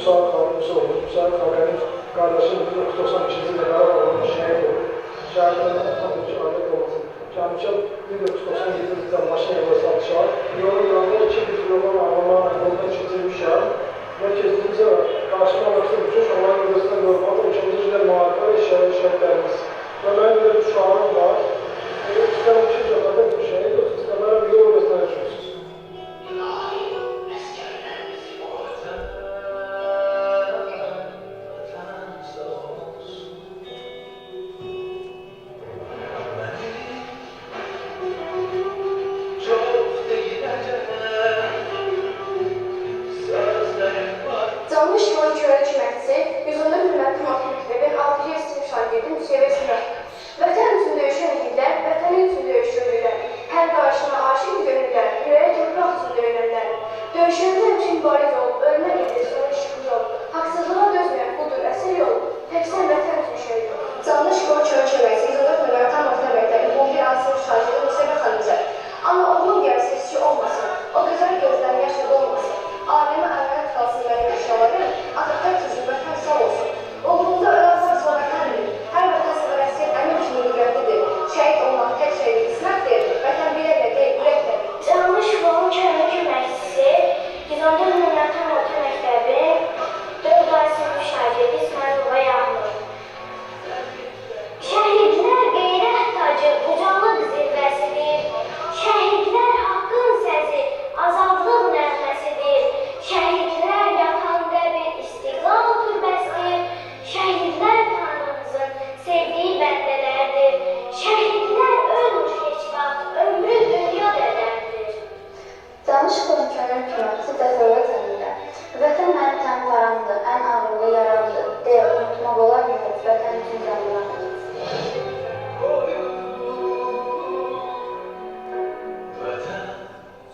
Musa Xanım Musaoğlu, Musa Xaqanın qardaşı 1992-ci ildə Qarabağda şəhid olub. Şəhidlərdən tam bir ailə olmasın. Gəlmişəm 1997-ci ildə maşın yola satışa. Yolun yanında iki bir yoldan ağlama yoldan keçirmişəm. Və keçdikcə qarşıma alaqsa düşmüş, onların gözündən yormadım. İkinci ildə müharibə şəhidlərimiz. Və mənim bir uşağım var. İstərəm ki, cəbhədə bir şəhid olsun, istəmərəm yol göstərici olsun. Canlı Şivan Könül Köməkçisi, 114 nömrəli tam orta məktəbin 6-cı sinif şagirdi Müseyvə Səmər. Vətən üçün döyüşən yiğidlər, vətəni üçün döyüşürlər. Hər qarşına aşiq gönüllər, ürəyi torpaq üçün döyünürlər. Döyüşəndə üçün bariz ol, ölmək edir sonra işıqlı yol. Haqsızlığa dözməyən budur əsir yol, tək sən vətən üçün şəhid ol. Canlı Şivan Könül Köməkçisi, 114 nömrəli tam orta məktəbin 11 A sinif şagirdi Müseyvə Xanımzə. Ana oğlum gəlsə içi olmasın, o gözəl gözdən yaşlı olmasın. Aləmə əmanət qalsın mənim uşaqlarım, Atatürk üçün vətən sağ olsun. Uğrunda ölən varsa vətəndir, hər vətən əsir əmin kimi qüdrətlidir. Şəhid olmaq tək şeydir, qismətdir, vətən biləklə deyil, ürəklədir. Canlı Şivan Könül Köməkçisi, 114 nömrəli tam orta məktəbin 4 A sinif şagirdi İsmailova Yağmur. Şəhidlər qeyrət tacı, ucalıq zirvəsidir. Şəhidlər haqqın səsi, azadlıq nəğməsidir. Şəhidlər yatan qəbir, istiqlal türbəsidir. Şəhidlər Tanrımızın sevdiyi bəndələrdir. Şəhidlər ölmür heç vaxt, ömrü dünya qədərdir. Canlı Şivan Könül Köməkçisi Cəsarət Əmində. Vətən mənim tən paramdır, ən ağırlı yaramdır. Deyə unutmaq olarmı heç vətən üçün canını?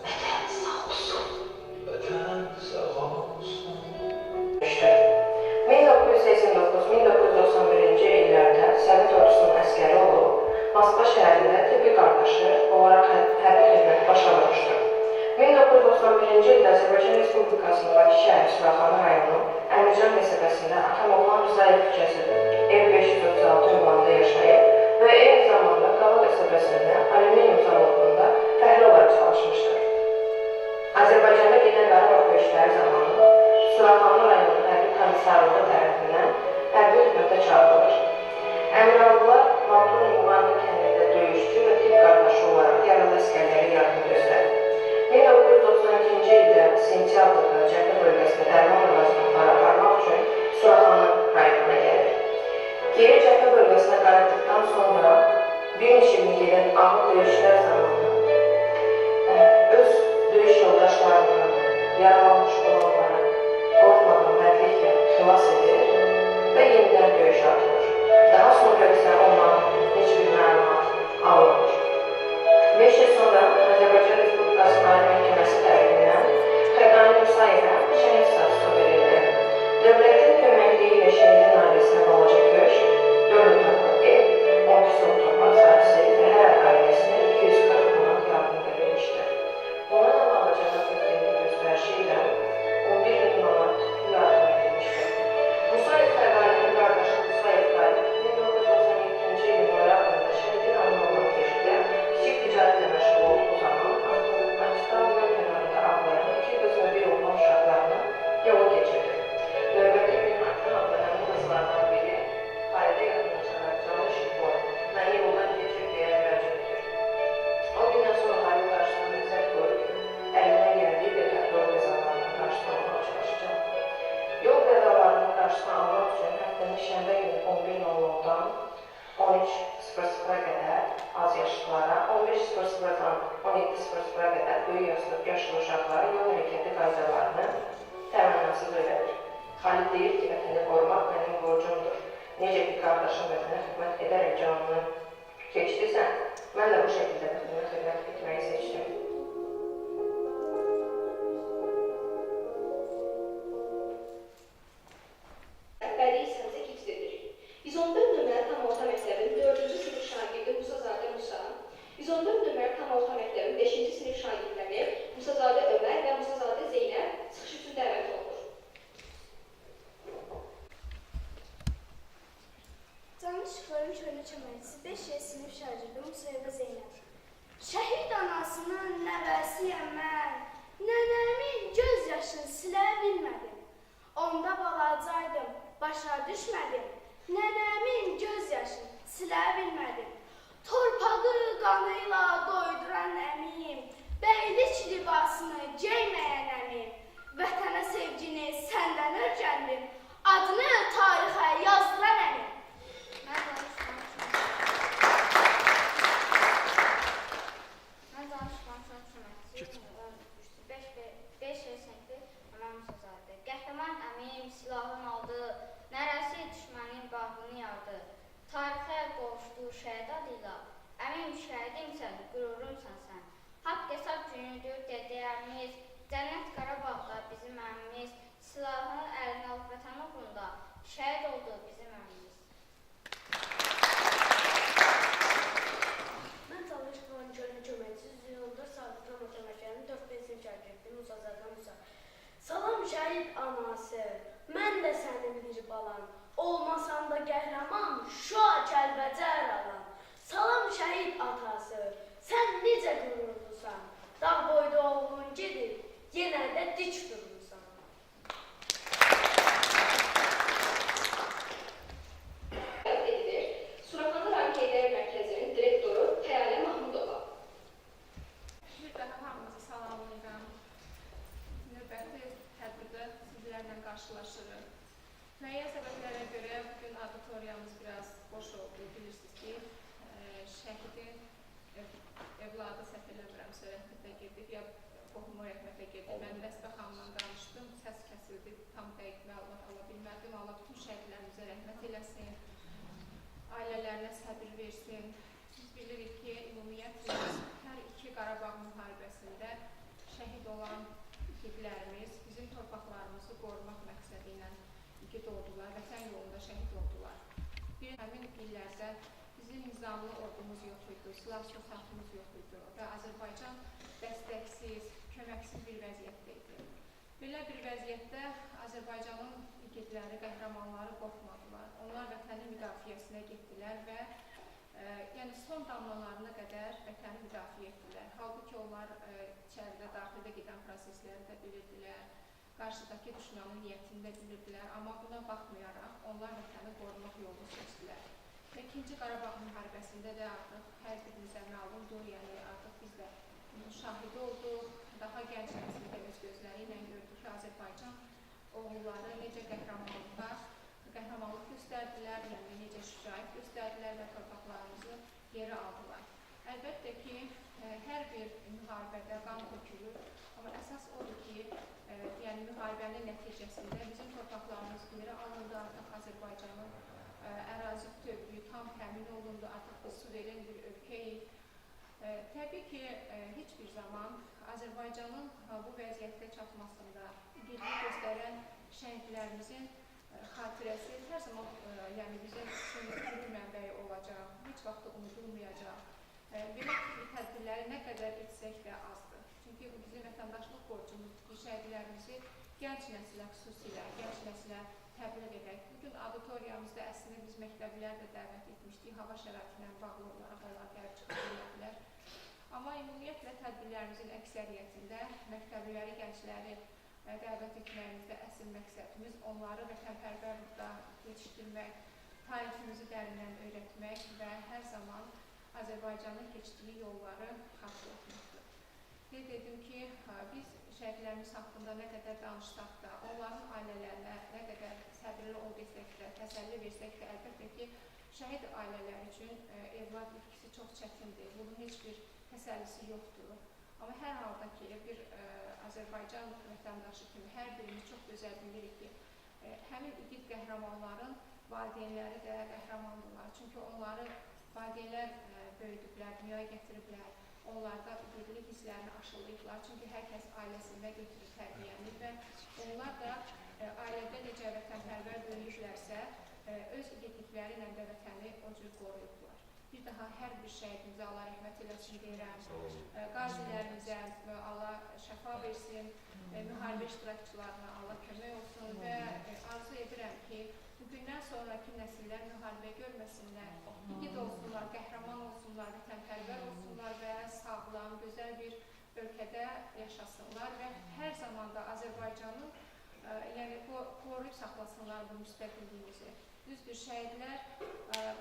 Vətən sağ olsun. Vətən sağ olsun. 1989-1991-ci illərdə Sovet ordusunun əsgəri olub, Moskva şəhərində tibbi qardaşı olaraq hərbi xidməti başa vurmuşdur. 1991-ci ildə Azərbaycan Respublikasının Bakı şəhəri Suraxanı rayonu Əmircan qəsəbəsində Atamoğlan Rzayev küçəsi ev 536 ünvanında yaşayıb və eyni zamanda Qala qəsəbəsində alüminium zavodunda fəhlə olaraq çalışmışdır. Azərbaycanda gedən Qarabağ döyüşləri zamanı Suraxanı rayonu hərbi komissarlığı tərəfindən hərbi xidmətə çağırılır. Əmiralılar Martun Muğanlı kəndində döyüşçü və tibb qardaşı olaraq yaralı əsgərlərə yardım göstərir. 1992-ci ildə sentyabrda cəbhə bölgəsinə dərman və ləvazimatları aparmaq üçün Suraxanı rayonuna gəlir. Geri cəbhə bölgəsinə qayıtdıqdan sonra bir neçə gün gedən ağır döyüşlər zamanı öz döyüş yoldaşlarını, yaralanmış olanları qorxmadan mərdliklə xilas edir və yenidən döyüşə atılır. Daha sonra isə ondan heç bir məlumat alınmır. 5 il sonra Azərbaycan Respublikası Ali Məhkəməsi tərəfindən Xəqani Musayevə şəhid statusu verildi. Dövlətin köməkliyi ilə şəhidin ailəsinə balaca köşk, 4 otaqlı ev, 12 sot torpaq sahəsi və hər ay ailəsinə 240 manat yardım verilmişdir. Bundan əlavə cəza prezidentin göstərişi ilə 11 min manat pul yardım edilmişdir. Musayev Xəqaninin qardaşı Musayev Talib 1997-ci ilin noyabrında şəhidin anı olan köşkdə kiçik ticarətlə məşğul olduğu zaman avtomobil kənarında ağlayan iki qız və bir oğlan uşaqlarını yola keçirdi. Növbəti gün Aytan adlı həmin qızlardan biri Xalidə yaxınlaşaraq Canlı Şiboy, məni yoldan keçir deyə müraciət edir. O gündən sonra Xalid qarşısına məqsəd qoyur ki, əlimdən gəldiyi qədər yol qəzalarının qarşısını almağa çalışacağam. Yol qəzalarının qarşısını almaq üçün həftənin şənbə günü 11:00-dan 13:00-a qədər az yaşlılara, 15:00-dan 17:00-a qədər böyük yaşlı uşaqlara yol hərəkəti qaydalarını təmənnasız öyrədir. Xalid deyir ki, vətəni qorumaq mənim borcumdur. Necə ki, qardaşım vətənə xidmət edərək canını keçdisə, mən də bu şəkildə vətənə xidmət etməyi seçdim. Bədii hissəmizə keçid edirik. 114 nömrəli tam orta məktəbin 4-cü sinif şagirdi Musazadə Musa, 114 nömrəli tam orta məktəbin 5-ci sinif şagirdləri Musazadə Ömər və Musazadə Zeynəb çıxış üçün dəvət olunur. silə bilmədim. Onda balacaydım, başa düşmədim. Nənəmin göz yaşını silə bilmədim. Torpağı qanıyla doyduran əmim, bəylik libasını geyməyən əmim, vətənə sevgini səndən öyrəndim, adını tarixə yazdıran əmim. Mən danışmam, köməkçi, 5 sinifli Ömər Musazadə. Qəhrəman əmim silahını aldı, nərəsi düşmənin bağrını yardı. Tarixə qovuşdu şəhid adıyla, əmim şəhidimsən, qürurumsan sən. Haqq hesab günüdür dedəyəmiz, cənnət Qarabağda bizim əmimiz, silahını əlinə alıb vətən uğrunda, şəhid oldu bizim əmimiz. Mən Çalışqan Gölün köməkçisi 114 Sabit Orta Məktəbinin 4-5 sinif şagirdi Musazadə Musa. Salam şəhid anası, mən də sənin bir balan. Olmasan da qəhrəman, Şuşa Kəlbəcər alan. Salam şəhid atası, sən necə qürurlusan. Dağ boyda oğlun gedib, yenə də dik durmusan. Edilir. Suraxanı Rayon Qeydiyyat Mərkəzinin direktoru Xəyalə Mahmudova. Bir daha hamınızı salamlayıram. Növbəti tədbirdə sizlərlə qarşılaşırıq. Müəyyən səbəblərə görə bugün auditoriyamız biraz boş oldu. Bilirsiniz ki, şəhidin evladı səhv eləmirəmsə rəhmətə gedib, ya qohumu rəhmətə gedib. Mən Vəsbə xanımla danışdım, səs kəsildi, tam dəqiq məlumat ala bilmədim. Allah bütün şəhidlərimizə rəhmət eləsin, ailələrinə səbir versin. Biz bilirik ki, ümumiyyətlə hər iki Qarabağ müharibəsində şəhid olan igidlərimiz bizim torpaqlarımızı qorumaq məqsədi ilə igid oldular, vətən yolunda şəhid oldular. Bir həmin illərdə bizim nizamlı ordumuz yox idi, silah-sursatımız yox idi və Azərbaycan dəstəksiz, köməksiz bir vəziyyətdə idi. Belə bir vəziyyətdə Azərbaycanın igidləri, qəhrəmanları qorxmadılar. Onlar vətənin müdafiəsinə getdilər və yəni son damlalarına qədər vətəni müdafiə etdilər. Halbuki onlar içəridə, daxildə gedən prosesləri də bilirdilər, qarşıdakı düşmənin niyyətini də bilirdilər, amma buna baxmayaraq onlar vətəni qorumaq yolunu seçdilər. Və İkinci Qarabağ müharibəsində də artıq hər birimizə məlumdur, yəni artıq biz də bunun şahidi olduq, daha gənc nəsil də öz gözləri ilə gördük ki, Azərbaycan oğulları necə qəhrəmanlıq göstərdilər, yəni necə şücaət göstərdilər və torpaqlarımızı geri aldılar. Əlbəttə ki, hər bir müharibədə qan tökülür, amma əsas odur ki, yəni müharibənin nəticəsində bizim torpaqlarımız geri alındı, artıq Azərbaycanın ərazi bütövlüyü tam təmin olundu, artıq biz suveren bir ölkəyik. Təbii ki, heç bir zaman Azərbaycanın bu vəziyyətdə çatmasında igidlik göstərən şəhidlərimizin xatirəsi hər zaman yəni bizim üçün qürur mənbəyi olacaq, heç vaxt da unudulmayacaq. Belə tipli tədbirləri nə qədər etsək də azdır. Çünki bu bizim vətəndaşlıq borcumuzdur ki, şəhidlərimizi gənc nəsilə, xüsusilə gənc nəsilə təbliğ edək. Bugün auditoriyamızda əslində biz məktəblilər də dəvət etmişdik, hava şəraiti ilə bağlı olaraq onlar gəlib çıxa bilmədilər. Amma ümumiyyətlə tədbirlərimizin əksəriyyətində məktəbliləri, gəncləri dəvət etməyimizdə əsl məqsədimiz onları vətənpərvər ruhda yetişdirmək, tariximizi dərindən öyrətmək və hər zaman Azərbaycanın keçdiyi yolları xatırlatmaqdır. Qeyd edim ki, biz şəhidlərimiz haqqında nə qədər danışsaq da, onların ailələrinə nə qədər səbirli ol desək də, təsəlli versək də, əlbəttə ki, şəhid ailələri üçün evlad itkisi çox çətindir. Bunun heç bir təsəllisi yoxdur. Amma hər halda ki, bir Azərbaycan vətəndaşı kimi hər birimiz çox gözəl bilirik ki, həmin igid qəhrəmanların valideynləri də qəhrəmandırlar. Çünki onları valideynlər böyüdüblər, dünyaya gətiriblər, onlarda igidlik hisslərini aşılayıblar. Çünki hər kəs ailəsində götürür tərbiyəni və onlar da ailədə necə vətənpərvər böyüyüblərsə, öz igidlikləri ilə də vətəni o cür qoruyublar. Bir daha hər bir şəhidimizə Allah rəhmət eləsin deyirəm, qazilərimizə Allah şəfa versin, müharibə iştirakçılarına Allah kömək olsun və arzu edirəm ki, bugündən sonraki nəsillər müharibə görməsinlər, igid olsunlar, qəhrəman olsunlar, vətənpərvər olsunlar və sağlam, gözəl bir ölkədə yaşasınlar və hər zaman da Azərbaycanın Yəni qoruyub saxlasınlar bu müstəqilliyimizi. Düzdür, şəhidlər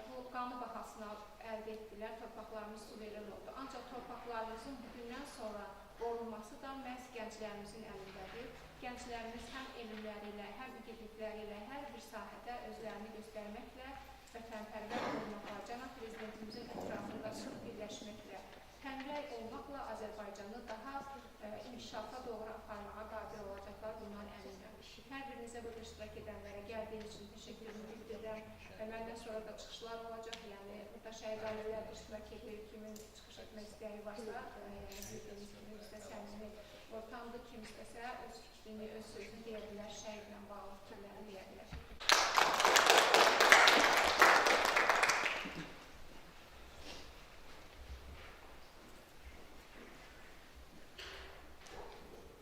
bu qanı bahasına əldə etdilər, torpaqlarımız suveren oldu. Ancaq torpaqlarımızın bugündən sonra qorunması da məhz gənclərimizin əlindədir. Gənclərimiz həm elmləri ilə, həm igidlikləri ilə, hər bir sahədə özlərini göstərməklə, vətənpərvər olmaqla, cənab prezidentimizin ətrafında sıx birləşməklə, həmrəy olmaqla Azərbaycanı daha inkişafa doğru aparmağa qadir olacaqlar, bundan əminəm. Hər birinizə burada iştirak edənlərə gəldiyiniz üçün təşəkkürümü bildirirəm və məndən sonra da çıxışlar olacaq. Yəni burada şəhid ailələr də iştirak edir, kimin çıxış etmək istəyi varsa, yəni bildiyiniz kimi bizdə səmimi ortamdır, kim istəsə öz fikrini, öz sözünü deyə bilər, şəhidlə bağlı fikirlərini deyə bilər.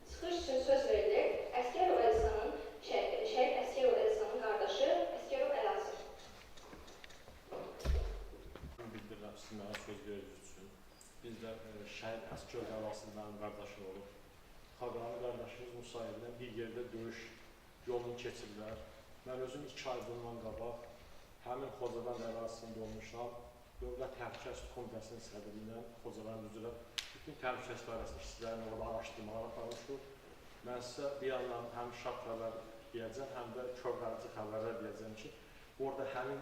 Çıxış üçün söz verilir Əsgərov Əlisanın, şəhid Əsgərov Əlisanın qardaşı Əsgərov Ələsi. Bildirirəm siz mənə söz verdiyiniz üçün. Biz də şəhid Əsgərov Ələsi mənim qardaşım olub. Xaqani qardaşımız Musayevlə bir yerdə döyüş yolunu keçirlər. Mən özüm 2 ay bundan qabaq həmin Xocavənd ərazisində olmuşam. Dövlət Təhlükəsizlik Komitəsinin sədri ilə Xocavənd üzrə bütün təhlükəsizlik idarəsinin işçilərini orada araşdırmalar aparmışıq. Mən sizə bir yandan həm şad xəbər deyəcəm, həm də kövrəlici xəbərlər deyəcəm ki, orada həmin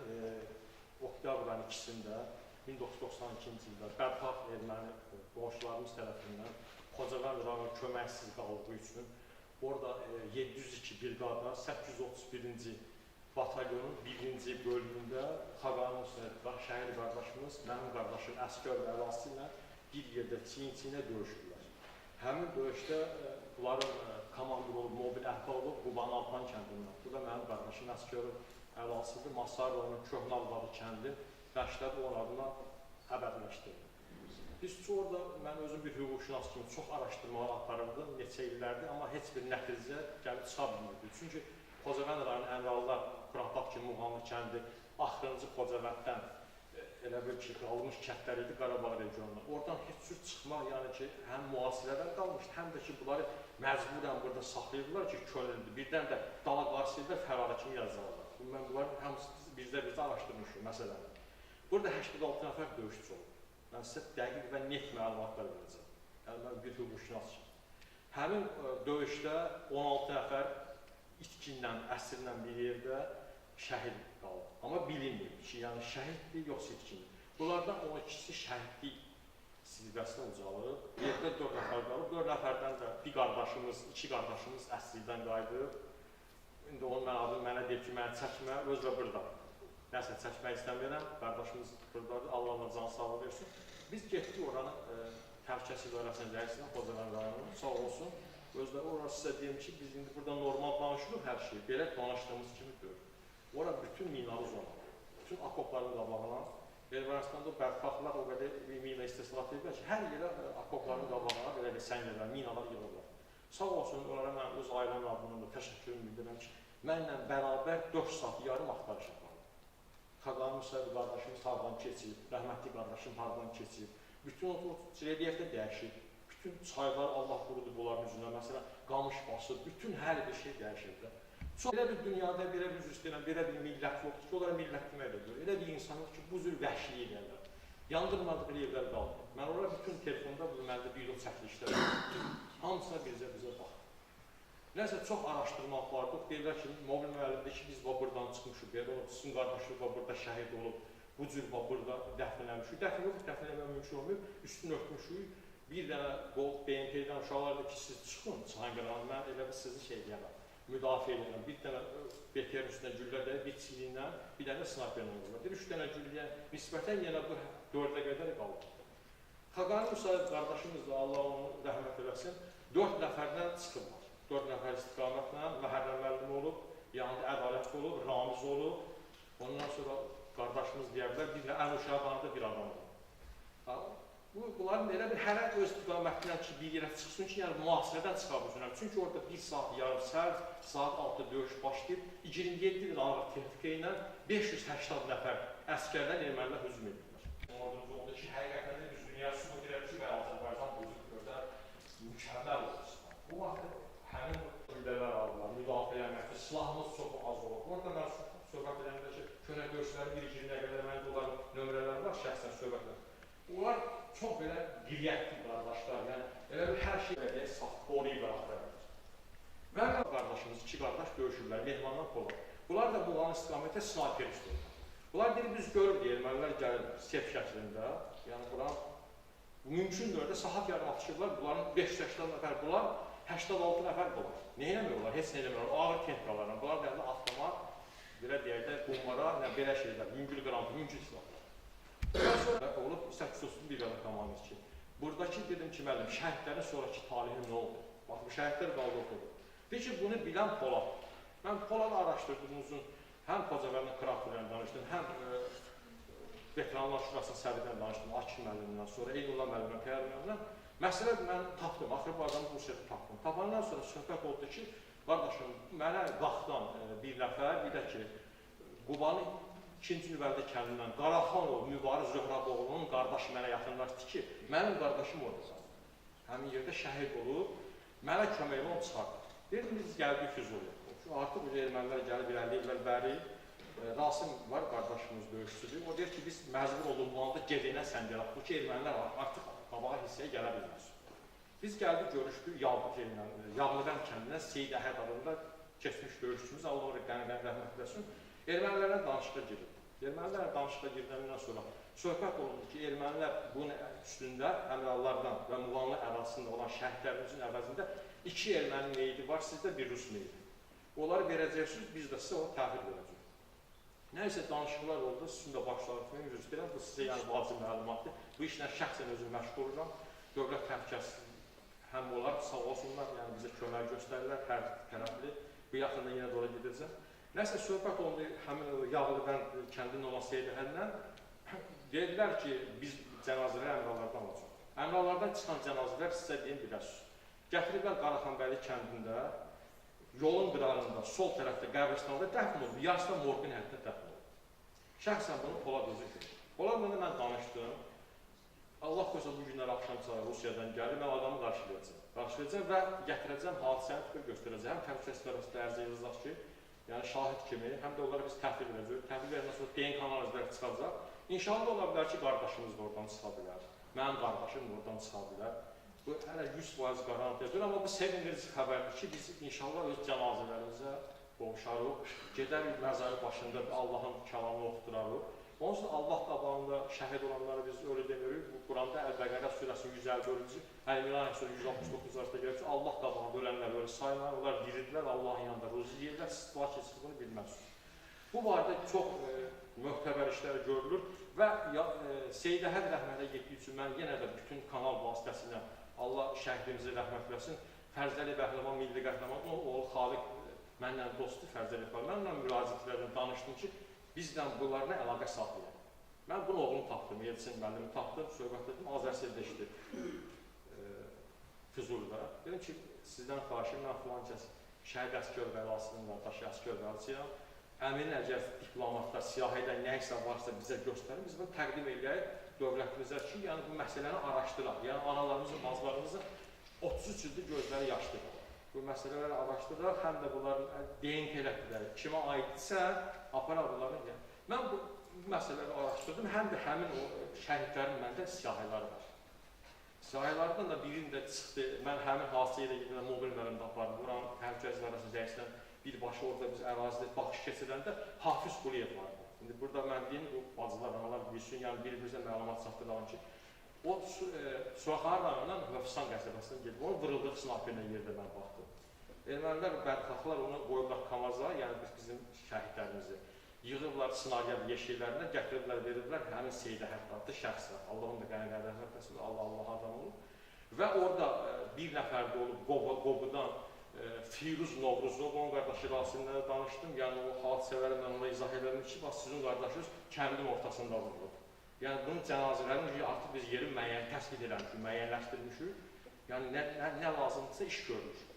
oktyabrın 2-sində 1992-ci ildə bədbəxt erməni qonşularımız tərəfindən Xocavənd rayonu köməksiz qaldığı üçün orada 702 briqada 831-ci batalyonun 1-ci bölümündə Xaqani Musayev şəhid qardaşımız, mənim qardaşım Əsgərov Əlası ilə bir yerdə çiyin-çiyinə döyüşürlər. Həmin döyüşdə bunların komandir olub, mobil əhval olub Qubanın Altan kəndindən. Bu da mənim qardaşım Əsgərov Əlasıdır. Masar rayonunun Köhnə Arvadı kəndi məktəbi onun adına əbədiləşdirildi. Biz orada, mən özüm bir hüquqşünas kimi çox araşdırmalar aparırdım neçə illərdir, amma heç bir nəticə gəlib çıxa bilmirdi. Çünki Xocavənd rayonu Əmrallar, Qurapatkin, Muğanlı kəndi axırıncı Xocavənddən elə bil ki, qalmış kəndlər idi Qarabağ regionuna. Oradan heç cür çıxmaq, yəni ki, həm mühasirədən qalmışdı, həm də ki, bunları məcburən burada saxlayırdılar ki, könüllüdür. Birdən də dala qarşısında fərarı kimi yazarlar. Mən bunların hamısı bizdə araşdırmışıq məsələni. Burada 86 nəfər döyüşçü olub. Mən sizə dəqiq və net məlumatlar verəcəm. Yəni, mən bir hüquqşünasım. Həmin döyüşdə 16 nəfər itkinlə, əsirlə bir yerdə şəhid qalıb. Amma bilinmir ki, yəni şəhiddir, yoxsa itkindir. Bunlardan 12-si şəhidlik silvəsinə ucalıb. Yerdə 4 nəfər qalıb. 4 nəfərdən də bir qardaşımız, 2 qardaşımız əsirlikdən qayıdıb. İndi onun mən adım mənə deyib ki, məni çəkmə, özü də buradadır. Nəsə çəkmək istəmirəm, qardaşımız buradadır, Allah ona can sağlığı versin. Biz getdik oranın Təhlükəsizlik İdarəsinin rəisinə, Xocavənd rayonunun, sağ olsun. Özləri orası sizə deyim ki, biz indi burada normal danışırıq hər şeyi, belə danışdığımız kimi deyil. Ora bütün minalı zona, bütün akopların qabağına, Ermənistanda bədbəxtlər o qədər mina istehsalat edirlər ki, hər yerə akopların qabağına belə bir səngərlər, minalar yığırlar. Sağ olsun, onlara mən öz ailəmin adından da təşəkkürümü bildirirəm ki, mənlə bərabər 4 saat yarım axtarış apardım. Xaqani Musayev qardaşımız hardan keçib, rəhmətli qardaşım hardan keçib, bütün o relyefdə dəyişib, bütün çaylar Allah qurudu bunların üzündən, məsələn, qamış basıb, bütün hər bir şey dəyişibdir. Çox elə bir dünyada, belə bir üzr istəyirəm, belə bir millət yoxdur ki, onlara millət demək də deyir. Elə bir insan yoxdur ki, bu cür vəhşilik eləyərlər. Yandırmadığı evlər qalmır. Mən ora bütün telefonda, bu məndə video çəkilişlər var. Hamısına bircə-bircə baxdım. Nəsə çox araşdırma apardıq. Deyirlər ki, mobil müəllim deyir ki, biz buradan çıxmışıq, belə olub, sizin qardaşınız burada şəhid olub, bu cür burada dəfn eləmişik. Dəfn yox, dəfn eləmək mümkün olmayıb, üstünü örtmüşük. Bir dənə qol BMP-dən uşaqlar deyir ki, siz çıxın çayın qırağına, mən elə bir sizi şey eləyərəm, müdafiə eləyərəm. Bir dənə BTR-in üstünə güllə dəyir, bir çiliklə, bir dənə snayperlə vururlar. Deyir, 3 dənə gülləyə nisbətən yenə bu 4-ə qədər qalır. Xaqani Musayev qardaşımız da, Allah onu rəhmət eləsin, 4 nəfərdən çıxıblar. 4 nəfər istiqamətlə Məhərrəm müəllim olub, yanında Ədalət olub, Ramiz olub. Ondan sonra qardaşımız deyə bilər, bir də ən uşaqlarında bir adam olub. Bunların elə bir hərə öz istiqamətindən ki, bir yerə çıxsın ki, yəni mühasirədən çıxa bilsinlər. Çünki orada 1 saat yarım səhər, saat 6 döyüş başlayıb, 27 il ağır texnika ilə 580 nəfər əskərdən ermənilər hücum edirlər. Ordumuz oldu ki, həqiqətən də biz dünya sübut elədik ki, Azərbaycan bu cür gözəl, mükəmməl oldu. Bu vaxt həmin güllələr aldılar, müdafiə şəxsən söhbət edir. Onlar çox belə qiriyyətli qardaşlar, yəni elə bir hər şey belə saf qoruyublar axıra. Və qardaşımız, iki qardaş döyüşürlər, Mehmandan Polad. Bunlar da Muğanın istiqamətdə snayper üstündür. Bunlar deyir, biz görürük, ermənilər gəlirlər sef şəklində, yəni buranın mümkündür də saat yarım atışırlar, bunların 580 nəfər bunlar, 86 nəfər bunlar. Nə eləmiyorlar? Heç nə eləmiyorlar. Ağır texnikalarla. Bunlar da avtomat, belə deyək də, qumbara, nə belə şeylər, yüngül qramp, yüngül silahlar. Ondan sonra olub 831 brigada komandası ki, buradakı dedim ki, müəllim, şəhidlərin sonraki talihi nə oldu? Bax, bu şəhidlər qaldı oxudu. Deyir ki, bunu bilən Polad. Mən Poladı araşdırdım uzun, həm Xocavəndin kraterlə danışdım, həm Veteranlar Şurasının sədrindən danışdım, Akif müəllimdən sonra, Eynullah müəllimdən, Peyər müəllimdən. Məsələ mən tapdım, axırı bu adamı Rusiyada tapdım. Tapandan sonra söhbət oldu ki, qardaşım, mənə Qaxdan bir nəfər, bir də ki, Qubanın 2-ci nüvədə kəndindən Qaraxanov Mübariz Zöhraboğlunun qardaşı mənə yaxınlaşdı ki, mənim qardaşım orada. Həmin yerdə şəhid olub, mənə köməklə onu çıxardı. Dedim, biz gəldik Füzuliyə. Artıq ermənilər gəlib irəliləyiblər bəri. Rasim var, qardaşımız döyüşçüdür. O deyir ki, biz məcbur olduq bu anda gedənə səngərək. Bu ki, ermənilər artıq qabağa hissəyə gələ bilməz. Biz gəldik, görüşdük Yağlıbənd kəndindən Seyid Əhəd adında keçmiş döyüşçümüz, Allah onu qəni-qəni rəhmət eləsin. Ermənilərlə danışığa girildi. Ermənilərlə danışığa girəndən sonra söhbət olundu ki, ermənilər bunun üstündə Əmrallardan və Muğanlı ərazisində olan şəhidlərimizin əvəzində 2 erməni meyidi var, sizdə bir rus meyidi. Onları verəcəksiniz, biz də sizə onu təhvil verəcəyik. Nəysə danışıqlar oldu, sizin də başlarını üzr istəyirəm, bu sizə yəni vacib məlumatdır. Bu işlə şəxsən özüm məşğul oluram. Dövlət təhlükəsizliyi həm onlar sağ olsunlar, yəni bizə kömək göstərirlər hər tərəfli. Bu yaxında yenə də ora gedəcəm. Nəsə söhbət oldu həmin o Yağlıbənd kəndinin olan Seyid Əhədlə. Dedilər ki, biz cənazələri Əmrallardan alacaq. Əmrallardan çıxan cənazələr sizə deyim biləsiniz. Gətiriblər Qaraxanbəyli kəndində, yolun qırağında, sol tərəfdə qəbristanda dəfn oldu, yarısı da morqun həyətində dəfn oldu. Şəxsən bunu Polad özü görür. Poladla da mən danışdım. Allah qoysa bu günlər axşam Rusiyadan gəlir, mən adamı qarşılayacağam. Qarşılayacağam və gətirəcəm, hadisəni tutub göstərəcəm. Həm təhlükəsizlik arasında ərizə yazacaq ki, yəni şahid kimi, həm də onlara biz təhvil verəcəyik. Təhvil verəndən sonra DNK analizləri çıxacaq. İnşallah ola bilər ki, qardaşımız da oradan çıxa bilər. Mənim qardaşım da oradan çıxa bilər. Bu hələ 100% qarantiya deyil, amma bu sevindirici xəbərdir ki, biz inşallah öz cənazələrimizə qovuşarıq, gedərik məzarı başında Allahın kəlamını oxudurarıq. Onun üçün Allah qabağında şəhid olanları biz öyle demirik. Bu Quranda Əl-Bəqərə surəsinin 154-cü, Əl-İmran surəsinin 169-cu ayəsində gəlir ki, Allah qabağında ölənlər öyle sayılır, onlar diridirlər, Allahın yanında ruzi yeyirlər, siz lakin siz bunu bilməzsiniz. Bu barədə çox möhtəbər işlər görülür və Seyid Əhəd rəhmətə getdiyi üçün mən yenə də bütün kanal vasitəsilə Allah şəhidimizi rəhmət eləsin. Fərzəli Bəhləvan, milli qəhrəman, onun oğlu Xaliq mənlə dostdur, Fərzəli Bəhləvan. Mənlə müraciət elədim, danışdım ki, bizlə bunlarla əlaqə saxlayaq. Mən bunun oğlunu tapdım, Yeltsin müəllimi tapdım, söhbət etdim, Azərseldə işdir Füzulidə. Dedim ki, sizdən xahişim, mən filan kəs şəhid Əsgər Vəlasının qardaşı Əsgər Vəlasıyam. Əminin əgər diplomatlar siyahı ilə nə isə varsa bizə göstərin, biz bunu təqdim eləyək dövlətimizə ki, yəni bu məsələni araşdıraq. Yəni analarımızın, bacılarımızın 33 ildir gözləri yaşlı qalır. Bu məsələləri araşdıraq, həm də bunların DNK elətdilər, kimə aiddirsə aparaq bunların. Yəni, mən bu məsələləri araşdırdım, həm də həmin o şəhidlərin məndə siyahıları var. Siyahılardan da birinin də çıxdı, mən həmin hadisə ilə gedən mobil müəllimdə apardım, buranın təhlükəsizlik arasında rəisindən birbaşa orada biz ərazidə baxış keçirəndə Hafiz Quliyev vardı. İndi burada mən deyim, bu bacılar, analar bilsin, yəni bir-birimizə məlumat çatdıralım ki, o Suraxanı rayonundan Hövsan qəsəbəsinə gedib, onu vırıldıq snayperlə yerdə mən baxdım. Ermənilər, bədxaxlar onu qoyublar Kamaza, yəni bizim şəhidlərimizi. Yığıblar snaryad yeşiklərinə, gətiriblər, veriblər həmin Seyid Əhəd adlı şəxsə. Allah onu da qəni-qəni rəhmət eləsin, Allah Allah adam olub. Və orada bir nəfər də olub Qobudan Firuz Novruzov, onun qardaşı Rasimlə də danışdım. Yəni o hadisələri mən ona izah elədim ki, bax sizin qardaşınız kəndin ortasında vurulub. Yəni bunun cənazələrini artıq biz yeri müəyyən təsbit eləmişik, müəyyənləşdirmişik. Yəni nə lazımdırsa iş görmüşük.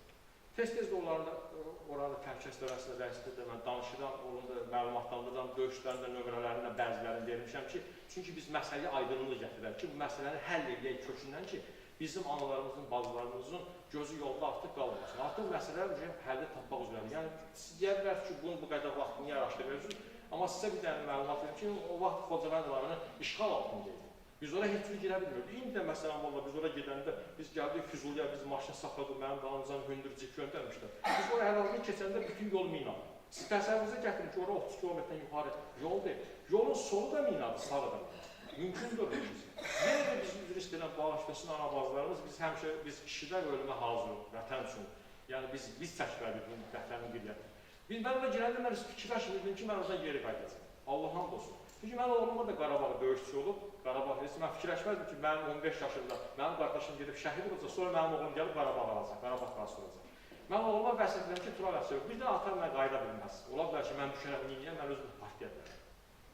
Tez-tez də oranın təhlükəsizlik arasında rəisində də mən danışıram, onun da məlumatlandırıram, döyüşlərin də nömrələrini də bəzilərini vermişəm ki, çünki biz məsələyə aydınlıq gətirək ki, bu məsələni həll eləyək kökündən ki, bizim analarımızın, bacılarımızın gözü yolda artıq qalmasın. Artıq məsələlər həlli tapmaq üzrədir. Yəni, siz deyə bilərsiniz ki, bunu bu qədər vaxt niyə araşdırıyorsunuz? Amma sizə bir dənə məlumat verim ki, o vaxt Xocavənd rayonu işğal altında idi. Biz ora heç cür girə bilmirdik. İndi də məsələn, valla biz ora gedəndə biz gəldik Füzuliyə, biz maşın saxladıq, mənim dalımızdan hündür cip göndərmişlər. Biz ora ərazini keçəndə bütün yol minadır. Siz təsəvvürünüzə gətirin ki, ora 30 kilometrdən yuxarı yoldur. Yolun solu da minadır, sağı da minadır. Mümkün deyil ki. Yenə də biz üzr istəyirəm, bağışlasın ana-bacılarımız, biz həmişə, biz kişilər ölümə hazırıq vətən üçün. Yəni biz çəkməliyik bu vətənin qeyriyyətini. Mən ora girəndə mən fikirləşmirdim ki, mən oradan geri qayıdacam. Allah and olsun. Çünki mənim oğlum orada Qarabağ döyüşçü olub, Qarabağ heç mən fikirləşməzdim ki, mənim 15 yaşımda mənim qardaşım gedib şəhid olacaq, sonra mənim oğlum gəlib Qarabağ alacaq, Qarabağ qazisi olacaq. Mən oğluma vəsiyyət edirəm ki, Tural Əsəyov, bir də atam mən qayıda bilməz. Ola bilər ki, mən düşərəm niyyə, mən özümü partiyaya bilərəm.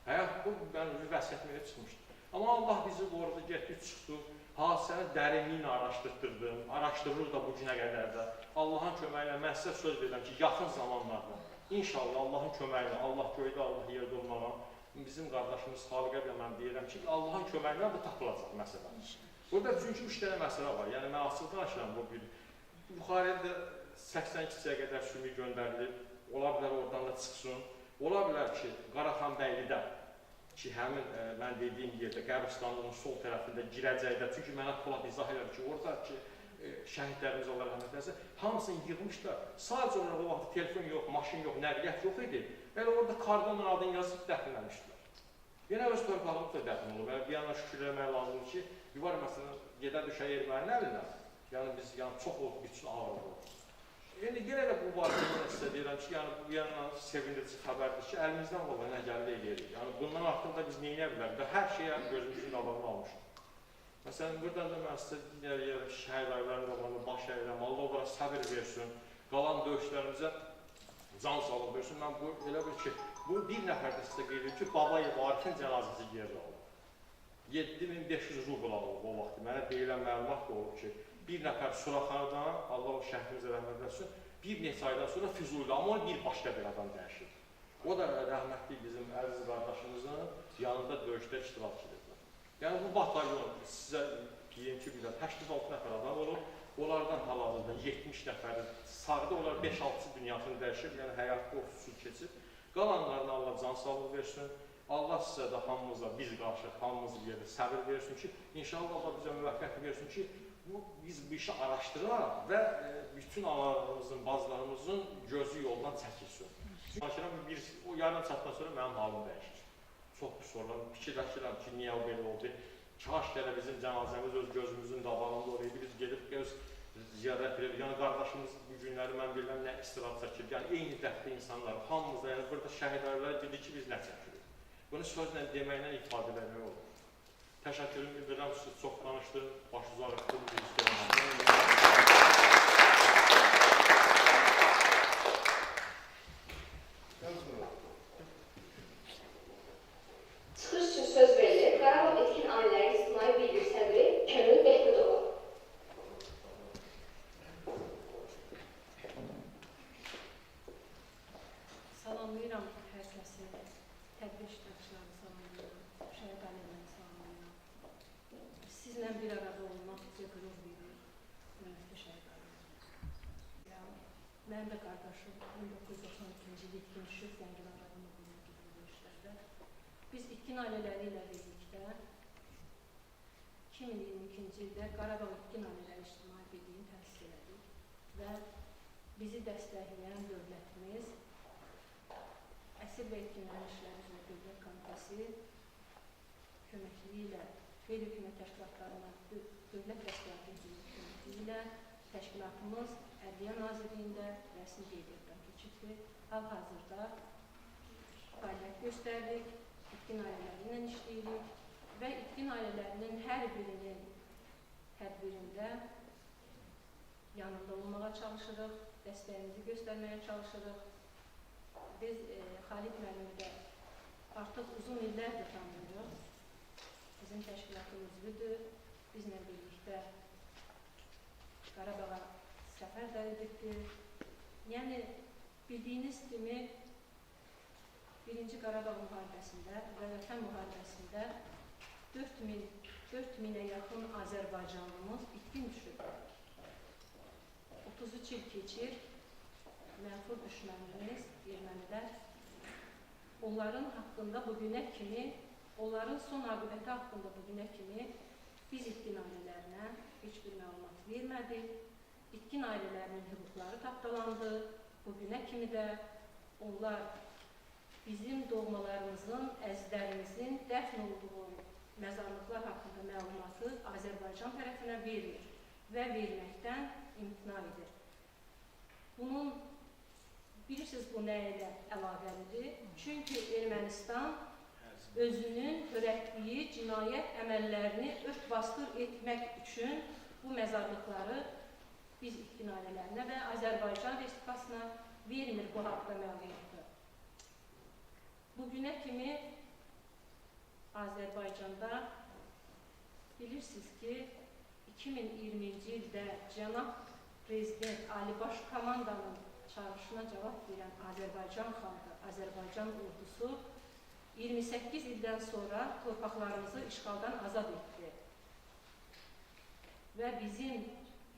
Həyat bu, mən özü vəsiyyətim elə çıxmışdı. Amma Allah bizi qorudu, getdi, çıxdı. Hadisəni dərinliyini araşdırdım, araşdırırıq da bu günə qədər də. Allahın köməyi ilə mən sizə söz verirəm ki, yaxın zamanlarda inşallah Allahın köməyi ilə, Allah göydə, Allah yerdə olmağa, bizim qardaşımız Xaliqə də mən deyirəm ki, Allahın köməyi ilə bu tapılacaq məsələ. Burada çünki 3 dənə məsələ var. Yəni mən açıq danışıram bu bir. Yuxarıya da 82-yə qədər sümük göndərilib, ola bilər oradan da çıxsın. Ola bilər ki, Qaraxanbəylidə ki, həmin mən dediyim yerdə qəbristanlığın sol tərəfində girəcəkdə, çünki mənə Polad izah elədi ki, orada ki, şəhidlərimiz Allah rəhmət eləsin, hamısını yığmışlar. Sadəcə olaraq o vaxt telefon yox, maşın yox, nəqliyyat yox idi. Elə orada kardonun adını yazıb dəfnləmişdilər. Yenə öz torpağımız da dəfn olub. Yəni, bir yandan şükür eləmək lazımdır ki, yuvar məsələn, gedə düşə erməninin əlinə. Yəni, biz yəni, çox olub, bütün ağır olur. Yəni, yenə də bu barədə mən sizə deyirəm ki, yəni, bu yandan sevindirici xəbərdir ki, əlimizdən valla nə gəldi eləyirik. Yəni, bundan artıq da biz neyinə bilərik və hər şeyə gözümüzün qabağını almışıq. Məsələn, buradan da mən sizə deyirəm ki, şəhid ailələrinin qabağında baş əyirəm, Allah onlara səbir versin, qalan döyüşlərimizə can sağlıq versin. Mən bu, elə bil ki, bu bir nəfər də sizə qeyd edirəm ki, Babayev Arifin cənazəsi yerdə olub. 7500 rubl alıb o vaxt. Mənə deyilən məlumat da olub ki, bir nəfər Suraxanıdan, Allah o şəhidimizə rəhmət eləsin, bir neçə aydan sonra Füzulidə, amma onu bir başqa bir adam dəyişir. O da rəhmətli bizim əziz qardaşımızın yanında döyüşdə iştirak edirlər. Yəni bu batalyon sizə deyim ki, bir də 86 nəfər adam olub, onlardan hal-hazırda 70 nəfəri sağda, onlar 5-6 dünyasını dəyişib, yəni həyat qorxusu keçib. Qalanlarına Allah can sağlığı versin, Allah sizə də hamımıza, biz qarşı hamımız bir yerdə səbir versin ki, inşallah Allah bizə müvəffəqiyyət versin ki, biz bu işi araşdıraraq və bütün analarımızın, bacılarımızın gözü yoldan çəkilsin. Danışıram, o yarım saatdan sonra mənim halım dəyişir. Çox pis oluram, fikirləşirəm ki, niyə o belə oldu. Kaş gələ bizim cənazəmiz öz gözümüzün qabağında oraydı, biz gedib öz ziyarət edirik. Yəni qardaşımız bu günləri mən bilirəm nə istirab çəkir. Yəni eyni dərddə insanlar, hamımız da, yəni burada şəhid ailələri bilir ki, biz nə çəkirik. Bunu sözlə deməklə ifadə etmək olur. Təşəkkürümü bildirirəm, siz çox danışdım, başınızı ağrıtdım, bir istəyirəm. Çıxış üçün söz verilir Qarabağ Etkin Ailələri İctimai Birliyi sədri Könül Behbudova. Salamlayıram hər kəsi, tədbir iştirakçılarını salamlayıram, şəhid ailələrini salamlayıram. Sizlə bir arada olmaq bizə qürur verir, hörmətli şəhid ailələri. Mənim də qardaşım 1992-ci ildə itkin düşüb Zəngilan rayonu döyüşlərdə. Biz itkin ailələri ilə birlikdə 2022-ci ildə Qarabağ İtkin Ailələri İctimai Birliyini təsis elədik və bizi dəstəkləyən dövlətimiz Əsir və İtkinlərin İşləri üzrə Dövlət Komitəsi köməkliyi ilə, qeyri-hökumət təşkilatlarına dövlət təşkilatının köməkliyi ilə təşkilatımız Ədliyyə Nazirliyində rəsmi qeydiyyatdan keçibdir. Hal-hazırda fəaliyyət göstəririk, itkin ailələri ilə işləyirik və itkin ailələrinin hər birinin tədbirində yanında olmağa çalışırıq, dəstəyimizi göstərməyə çalışırıq. Biz Xalid müəllimi də artıq uzun illərdir tanıyırıq. Bizim təşkilatın üzvüdür. Bizlə birlikdə Qarabağa səfər də edibdir. Yəni, bildiyiniz kimi Birinci Qarabağ müharibəsində və Vətən müharibəsində 4000-ə yaxın Azərbaycanlımız itkin düşüb. 33 il keçir, mənfur düşmənimiz, ermənilər Onların haqqında bugünə kimi, onların son aqibəti haqqında bugünə kimi biz itkin ailələrinə heç bir məlumat vermədik. İtkin ailələrinin hüquqları tapdalandı. Bugünə kimi də onlar bizim doğmalarımızın, əzizlərimizin dəfn olduğu məzarlıqlar haqqında məlumatı Azərbaycan tərəfinə vermir və verməkdən imtina edir. Bunun, bilirsiniz bu nə ilə əlaqəlidir? Çünki Ermənistan özünün törətdiyi cinayət əməllərini ört-bastır etmək üçün bu məzarlıqları biz itkin ailələrinə və Azərbaycan Respublikasına vermir bu haqda məlumatı. Bugünə kimi Azərbaycanda bilirsiniz ki, 2020-ci ildə cənab Prezident Ali Baş Komandanın çağırışına cavab verən Azərbaycan xalqı, Azərbaycan ordusu 28 ildən sonra torpaqlarımızı işğaldan azad etdi. Və bizim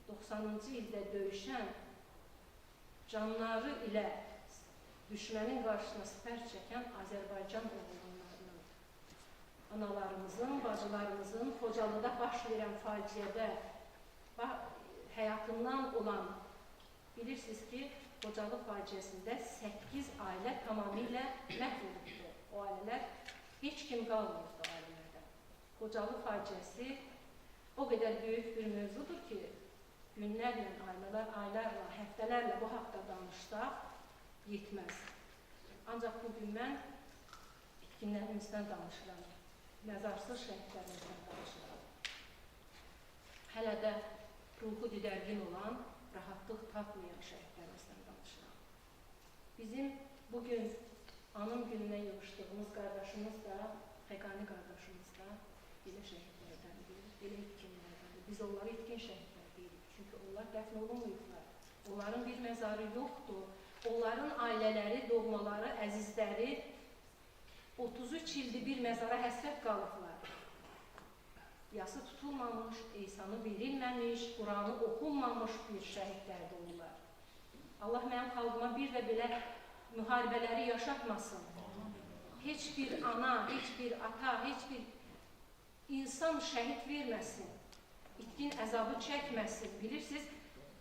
90-cı ildə döyüşən canları ilə düşmənin qarşısına sipər çəkən Azərbaycan oğullarının, analarımızın, bacılarımızın Xocalıda baş verən faciədə həyatından olan, bilirsiniz ki, Xocalı faciəsində 8 ailə tamamilə məhv olubdur. O ailələr, heç kim qalmırdı ailələrdən. Xocalı faciəsi o qədər böyük bir mövzudur ki, günlərlə, aylarla, həftələrlə bu haqda danışsaq yetməz. Ancaq bugün mən itkinlərimizdən danışıram, məzarsız şəhidlərimizdən danışıram. Hələ də ruhu didərgin olan, rahatlıq tapmayan şəhidlərimizdən danışıram. Bizim bugün anım gününə yığışdığımız qardaşımız da, Xəqani qardaşımız da belə şəhidlərdəndir, belə itkinlərdəndir. Biz onları itkin şəhidlər deyirik, çünki onlar dəfn olunmayıblar. Onların bir məzarı yoxdur. Onların ailələri, doğmaları, əzizləri 33 ildir bir məzara həsrət qalıblar. Yası tutulmamış, eysanı verilməmiş, Quranı oxunmamış bir şəhidlərdir onlar. Allah mənim xalqıma bir də belə müharibələri yaşatmasın. Heç bir ana, heç bir ata, heç bir insan şəhid verməsin, itkin əzabı çəkməsin. Bilirsiniz,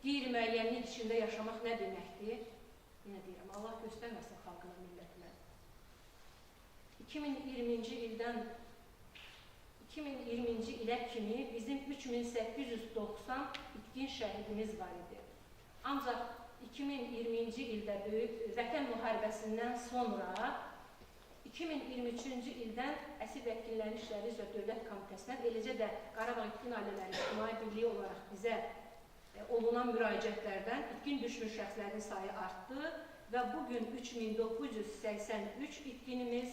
qeyri-müəyyənlik içində yaşamaq nə deməkdir? Yenə deyirəm, Allah göstərməsin xalqına, millətinə. 2020-ci ildən 2020-ci ilə kimi bizim 3890 itkin şəhidimiz var idi. Ancaq 2020-ci ildə Böyük Vətən müharibəsindən sonra 2023-cü ildən Əsir və Etkinlərin İşləri üzrə Dövlət Komitəsindən, eləcə də Qarabağ İtkin Ailələri İctimai Birliyi olaraq bizə olunan müraciətlərdən itkin düşmüş şəxslərin sayı artdı və bugün 3983 itkinimiz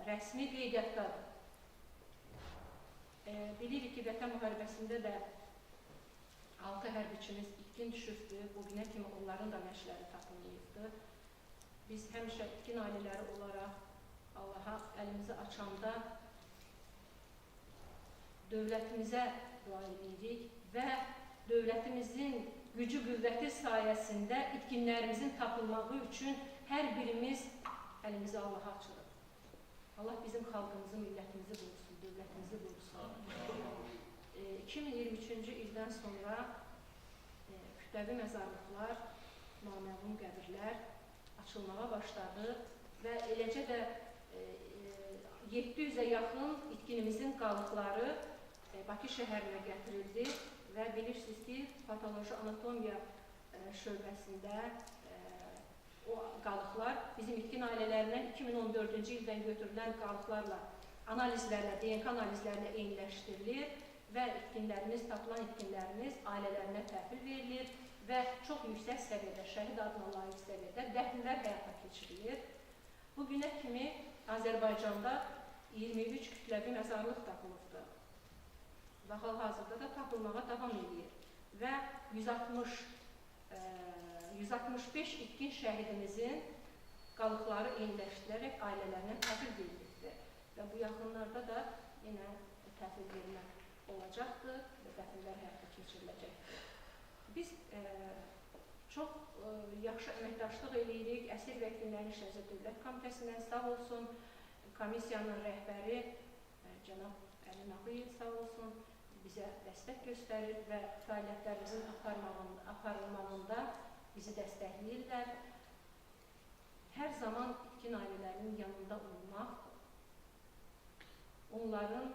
rəsmi qeydiyyatdadır. Bilirik ki, Vətən müharibəsində də 6 hərbiçimiz itkin düşübdür. Bugünə kimi onların da nəşləri tapılmayıbdır. Biz həmişə itkin ailələri olaraq Allaha əlimizi açanda dövlətimizə dua edirik və dövlətimizin gücü, qüvvəti sayəsində itkinlərimizin tapılmağı üçün hər birimiz əlimizi Allaha açırıq. Allah bizim xalqımızı, millətimizi qorusun, dövlətimizi qorusun. 2023-cü ildən sonra kütləvi məzarlıqlar, naməlum qəbirlər açılmağa başladı və eləcə də 700-ə yaxın itkinimizin qalıqları Bakı şəhərinə gətirildi və bilirsiniz ki, patoloji anatomiya şöbəsində o qalıqlar bizim itkin ailələrindən 2014-cü ildən götürülən qalıqlarla, analizlərlə, DNK analizlərlə eyniləşdirilir və itkinlərimiz, tapılan itkinlərimiz ailələrinə təhvil verilir və çox yüksək səviyyədə, şəhid adına layiq səviyyədə dəfnlər həyata keçirilir. Bugünə kimi Azərbaycanda 23 kütləvi məzarlıq tapılıbdır və hal-hazırda da tapılmağa davam edir və 165 itkin şəhidimizin qalıqları eyniləşdirilərək ailələrinə təhvil verilibdir və bu yaxınlarda da yenə təhvil verilmək olacaqdır və dəfnlər həyata keçiriləcəkdir. Biz Çox yaxşı əməkdaşlıq eləyirik. Əsir və itkinlərin İşləri Dövlət Komitəsindən sağ olsun, komissiyanın rəhbəri cənab Əli Nağıyev sağ olsun, bizə dəstək göstərir və fəaliyyətlərimizin aparılmağında bizi dəstəkləyirlər. Hər zaman itkin ailələrinin yanında olmaq, onların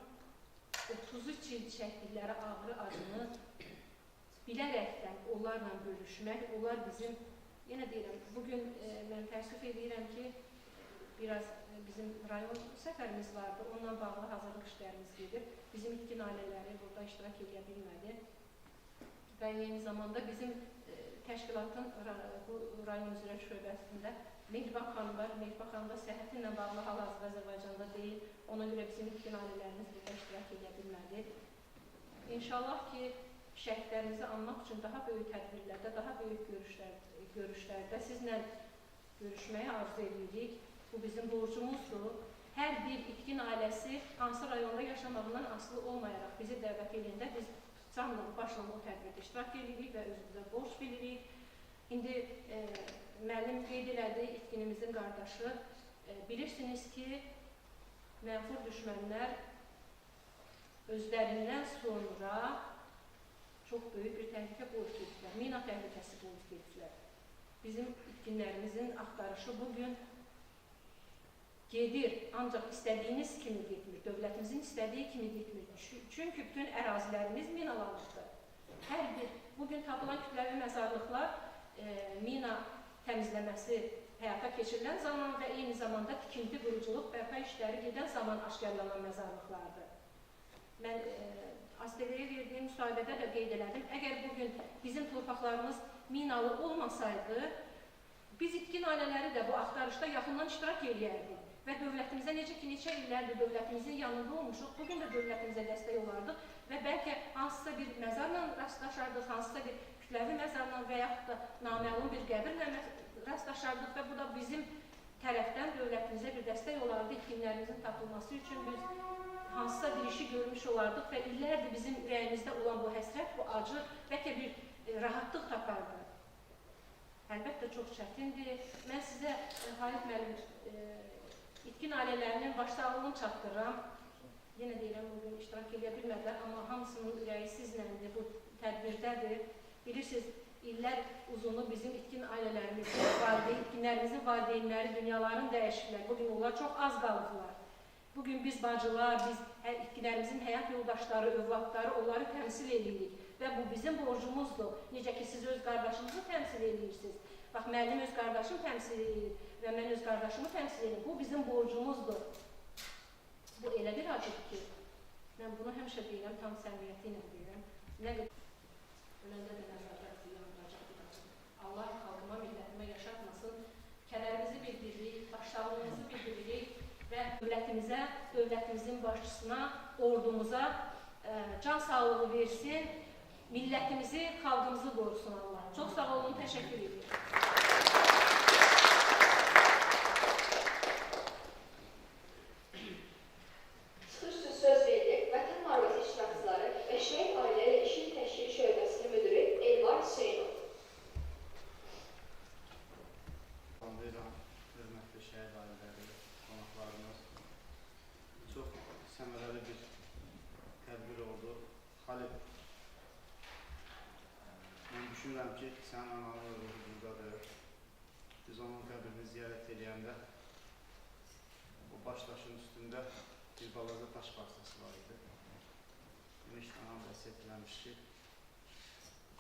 33 il çəkdikləri ağrı acını bilərəkdən onlarla bölüşmək, onlar bizim, yenə deyirəm, bugün mən təəssüf edirəm ki, biraz bizim rayon səfərimiz vardı, onunla bağlı hazırlıq işlərimiz gedir. Bizim itkin ailələri burada iştirak edə bilmədi və eyni zamanda bizim təşkilatın bu rayon üzrə şöbəsində Mehriban xanım var. Mehriban xanım da səhhəti ilə bağlı hal-hazırda Azərbaycanda deyil, ona görə bizim itkin ailələrimiz burada iştirak edə bilmədi. İnşallah ki, şəhidlərimizi anmaq üçün daha böyük tədbirlərdə, daha böyük görüşlərdə sizlə görüşməyi arzu edirik. Bu bizim borcumuzdur. Hər bir itkin ailəsi hansı rayonda yaşamağından asılı olmayaraq bizi dəvət edəndə biz canla başla o tədbirdə iştirak edirik və özümüzə borc bilirik. İndi müəllim qeyd elədi, itkinimizin qardaşı. Bilirsiniz ki, mənfur düşmənlər özlərindən sonra çox böyük bir təhlükə qoyub gediblər, mina təhlükəsi qoyub gediblər. Bizim itkinlərimizin axtarışı bugün gedir, ancaq istədiyiniz kimi getmir, dövlətimizin istədiyi kimi getmir. Çünki bütün ərazilərimiz minalanıbdır. Hər bir, bugün tapılan kütləvi məzarlıqlar mina təmizləməsi həyata keçirilən zaman və eyni zamanda tikinti, quruculuq, bərpa işləri gedən zaman aşkarlanan məzarlıqlardır. Mən ASTV-yə verdiyim müsahibədə də qeyd elədim. Əgər bugün bizim torpaqlarımız minalı olmasaydı, biz itkin ailələri də bu axtarışda yaxından iştirak eləyərdik və dövlətimizə necə ki, neçə illərdir dövlətimizin yanında olmuşuq, bugün də dövlətimizə dəstək olardıq və bəlkə hansısa bir məzarla rastlaşardıq, hansısa bir kütləvi məzarla və yaxud da naməlum bir qəbirlə rastlaşardıq və bu da bizim tərəfdən dövlətimizə bir dəstək olardı, itkinlərimizin tapılması üçün biz hansısa bir işi görmüş olardıq və illərdir bizim ürəyimizdə olan bu həsrət, bu acı bəlkə bir rahatlıq tapardı. Əlbəttə çox çətindir. Mən sizə, Xalid müəllim, itkin ailələrinin başsağlığını çatdırıram. Yenə deyirəm, bugün iştirak edə bilmədilər, amma hamısının ürəyi sizləndir, bu tədbirdədir. Bilirsiniz, illər uzunu bizim itkin ailələrimizin, itkinlərimizin valideynləri dünyaların dəyişiblər. Bugün onlar çox az qalıblar. Bugün biz bacılar, biz itkinlərimizin həyat yoldaşları, övladları onları təmsil edirik və bu bizim borcumuzdur. Necə ki, siz öz qardaşınızı təmsil edirsiniz. Bax, müəllim öz qardaşını təmsil edir və mən öz qardaşımı təmsil edirəm. Bu bizim borcumuzdur. Bu elə bir acıdır ki, mən bunu həmişə deyirəm, tam səmimiyyəti ilə deyirəm. Nə qədər öləndə də məzarda bizi yandıracaq bir acıdır. Allah xalqıma, millətimə yaşatmasın. Kədərimizi bildiririk, başsağlığımızı bildiririk və dövlətimizə, dövlətimizin başçısına, ordumuza can sağlığı versin, millətimizi, xalqımızı qorusun Allah. Çox sağ olun, təşəkkür edirəm. Çıxış üçün söz verilir Vətən Müharibəsi iştirakçıları və Şəhid Ailələri İşin Təşkili Şöbəsinin müdiri Elvar Hüseynov. Salamlayıram, hörmətli şəhid ailələri, qonaqlarımız. Çox səmərəli bir tədbir oldu. Xalid, mən düşünürəm ki, sənin ananın ruhu buradadır. Biz onun qəbrini ziyarət eləyəndə o baş daşın üstündə bir balaca daş parçası var idi. Demişdi, anam vəsiyyət eləmiş ki,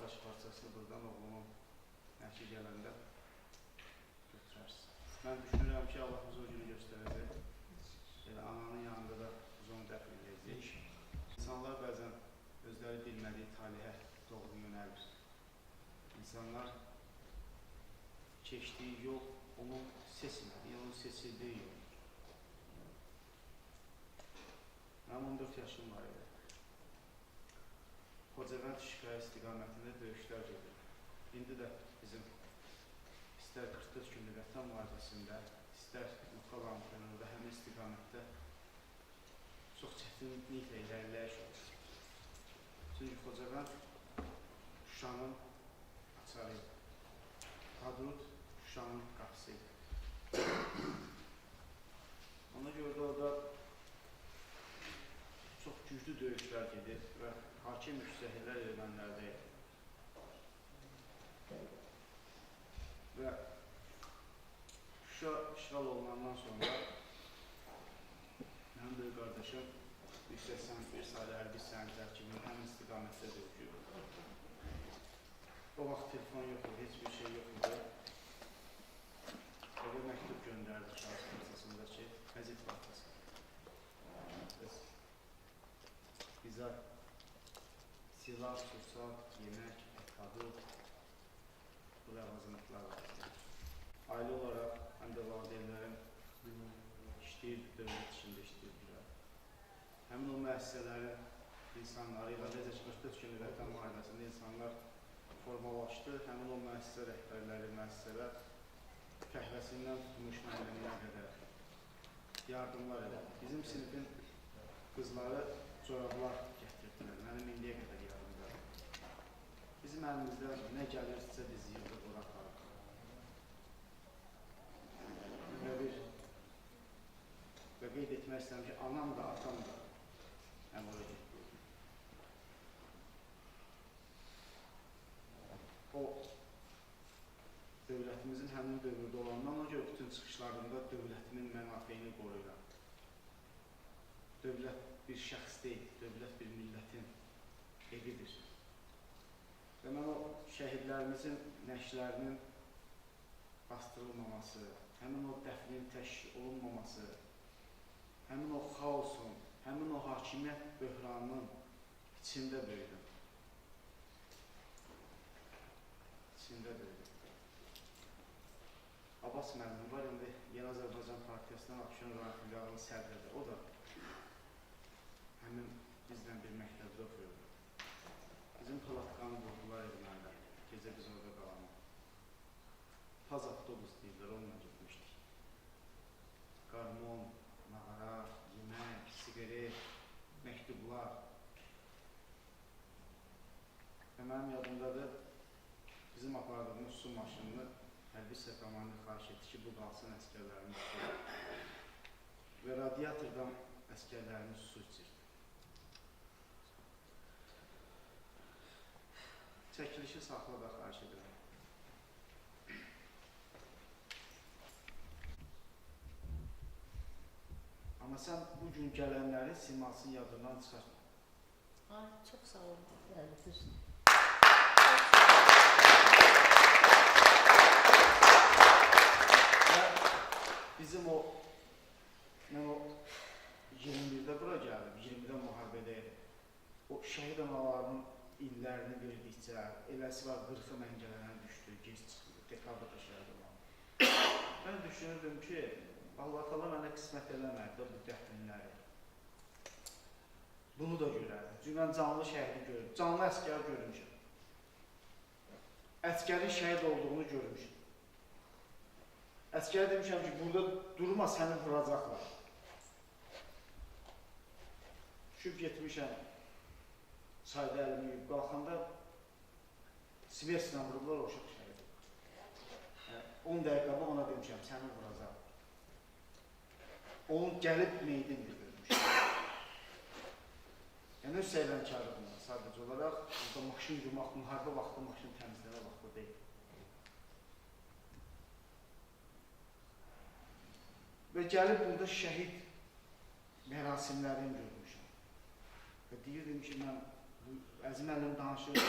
daş parçasını buradan oğlumun nəki gələndə götürərsin. Mən düşünürəm ki, Allah bizə o günü göstərəcək. Elə ananın yanında da biz onu dəfn edəcəyik. İnsanlar bəzən özləri bilmədiyi talihə doğru yönəlir. İnsanlar keçdiyi yol onun seçmədiyi, onun seçildiyi yoldur. Mənim 14 yaşım var idi. Xocavənd Şuşaya istiqamətində döyüşlər gedirdi. İndi də bizim istər 44 günlük Vətən müharibəsində, istər lokal antrenördə həmin istiqamətdə çox çətinliklə irəliləyiş olur. Çünki Xocavənd Şuşanın açarı idi. Hadrut Şuşanın qapısı idi. Ona görə də orada çox güclü döyüşlər gedir və hakim yüksəklər ermənilərdə idi. Və Şuşa işğal olunandan sonra mənim böyük qardaşım 181 saylı hərbi hissənin tərkibinin həmin istiqamətdə döyüşürdü. O vaxt telefon yox idi, heç bir şey yox idi. Evə məktub göndərdi kağız parçasında ki, qəzet parçası. Bizə silah, sursat, yemək, qadıq, bu ləvazımatlar lazımdır. Ailə olaraq həm də valideynlərim işləyirdi, dövlət içində işləyirdilər. Həmin o müəssisələrin insanları ilə, necə ki, 44 günlük Vətən müharibəsində insanlar formalaşdı, həmin o müəssisə rəhbərləri, müəssisələr kəhvəsindən tutmuş müəllimlər qədər yardımlar elədi. Bizim sinifin qızları corablar gətirdilər, mənim indiyə qədər yardımlar. Bizim əlimizdən nə gəlirsə biz yığdıq, ora apardıq. Və qeyd etmək istəyirəm ki, anam da, atam da həm ora getdi. O, dövlətimizin həmin dövrdə olandan ona görə bütün çıxışlarında dövlətimin mənafeyini qoruyuram. Dövlət bir şəxs deyil, dövlət bir millətin evidir. Və mən o şəhidlərimizin nəşlərinin bastırılmaması, həmin o dəfnin təşkil olunmaması, həmin o xaosun, həmin o hakimiyyət böhranının içində böyüdüm. İçində böyüdüm. Abbas müəllim var, indi Yeni Azərbaycan Partiyasından Abşeron rayon filialının sədridir. O da həmin bizlə bir məktəbdə oxuyurdu. Bizim palatkanı vurdular ermənilər. Gecə biz orada qalanıq. Paz avtobus deyirlər, onunla getmişdik. Qarmon, mağara, yemək, siqaret, məktublar. Və mənim yadımdadır, bizim apardığımız su maşınını hərbi hissə komandiri xahiş etdi ki, bu qalsın əsgərlərimiz su. Və radiatordan əsgərlərimiz su içirdi. Çəkilişi saxla da xahiş edirəm. Amma sən bugün gələnlərin simasını yadından çıxartma. Ay, çox sağ olun. Bəli, düzdür. Və bizim o, mən o 21-də bura gəldim, 20-də müharibədə idim. O şəhid analarının illərini verdikcə, eləsi var 40-ı mən gələnə düşdü, gec çıxdı, dekabrda şəhid olan. Mən düşünürdüm ki, Allah Teala mənə qismət eləmədi bu dəfnləri. Bunu da görərdim. Çünki mən canlı şəhidi görürüm, canlı əsgər görmüşəm. Əsgərin şəhid olduğunu görmüşəm. Əsgərə demişəm ki, burada durma, səni vuracaqlar. Düşüb getmişəm, çayda əlimi yuyub qalxanda smerslə vurublar, o uşaq şəhid oldu. 10 dəqiqə qabaq ona demişəm, səni vuracaq. Onun gəlib meydini də görmüşəm. Yəni, öz səyləmkarlığımla sadəcə olaraq burada maşın yumaq, müharibə vaxtı maşın təmizləmə vaxtı deyil. Və gəlib burada şəhid mərasimlərini görmüşəm. Və deyirdim ki, mən Əzim müəllim danışırdı,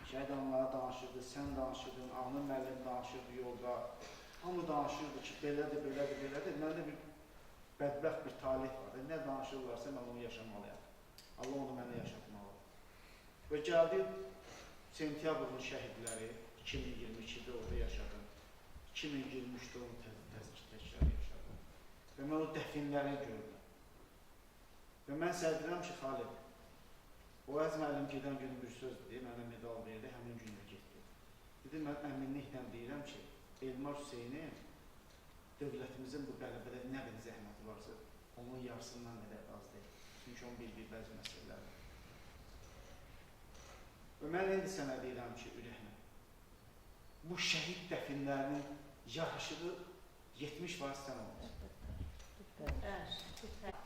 şəhid anaları danışırdı, sən danışırdın, Ağnur müəllim danışırdı yolda. Hamı danışırdı ki, belədir, belədir, belədir. Məndə bir bədbəxt bir talih vardı. Nə danışırlarsa mən onu yaşamalıyam. Allah onu mənə yaşatmalıdır. Və gəldi sentyabrın şəhidləri 2022-də orada yaşadım. 2023-də onu təkrar yaşadım. Və mən o dəfinləri gördüm. Və mən sənə deyirəm ki, Xalid, o Əzim müəllim gedən günü bir söz dedi, mənə medal verdi, həmin gündə getdi. Dedi, mən əminliklə deyirəm ki, Elmar Hüseynin dövlətimizin bu qələbədə nə qədər zəhməti varsa, onun yarısından belə az deyil. Çünki onun bildiyi bəzi məsələlər var. Və mən indi sənə deyirəm ki, ürəklə, Bu şəhid dəfinlərinin yaraşığı 70% sən olmusan.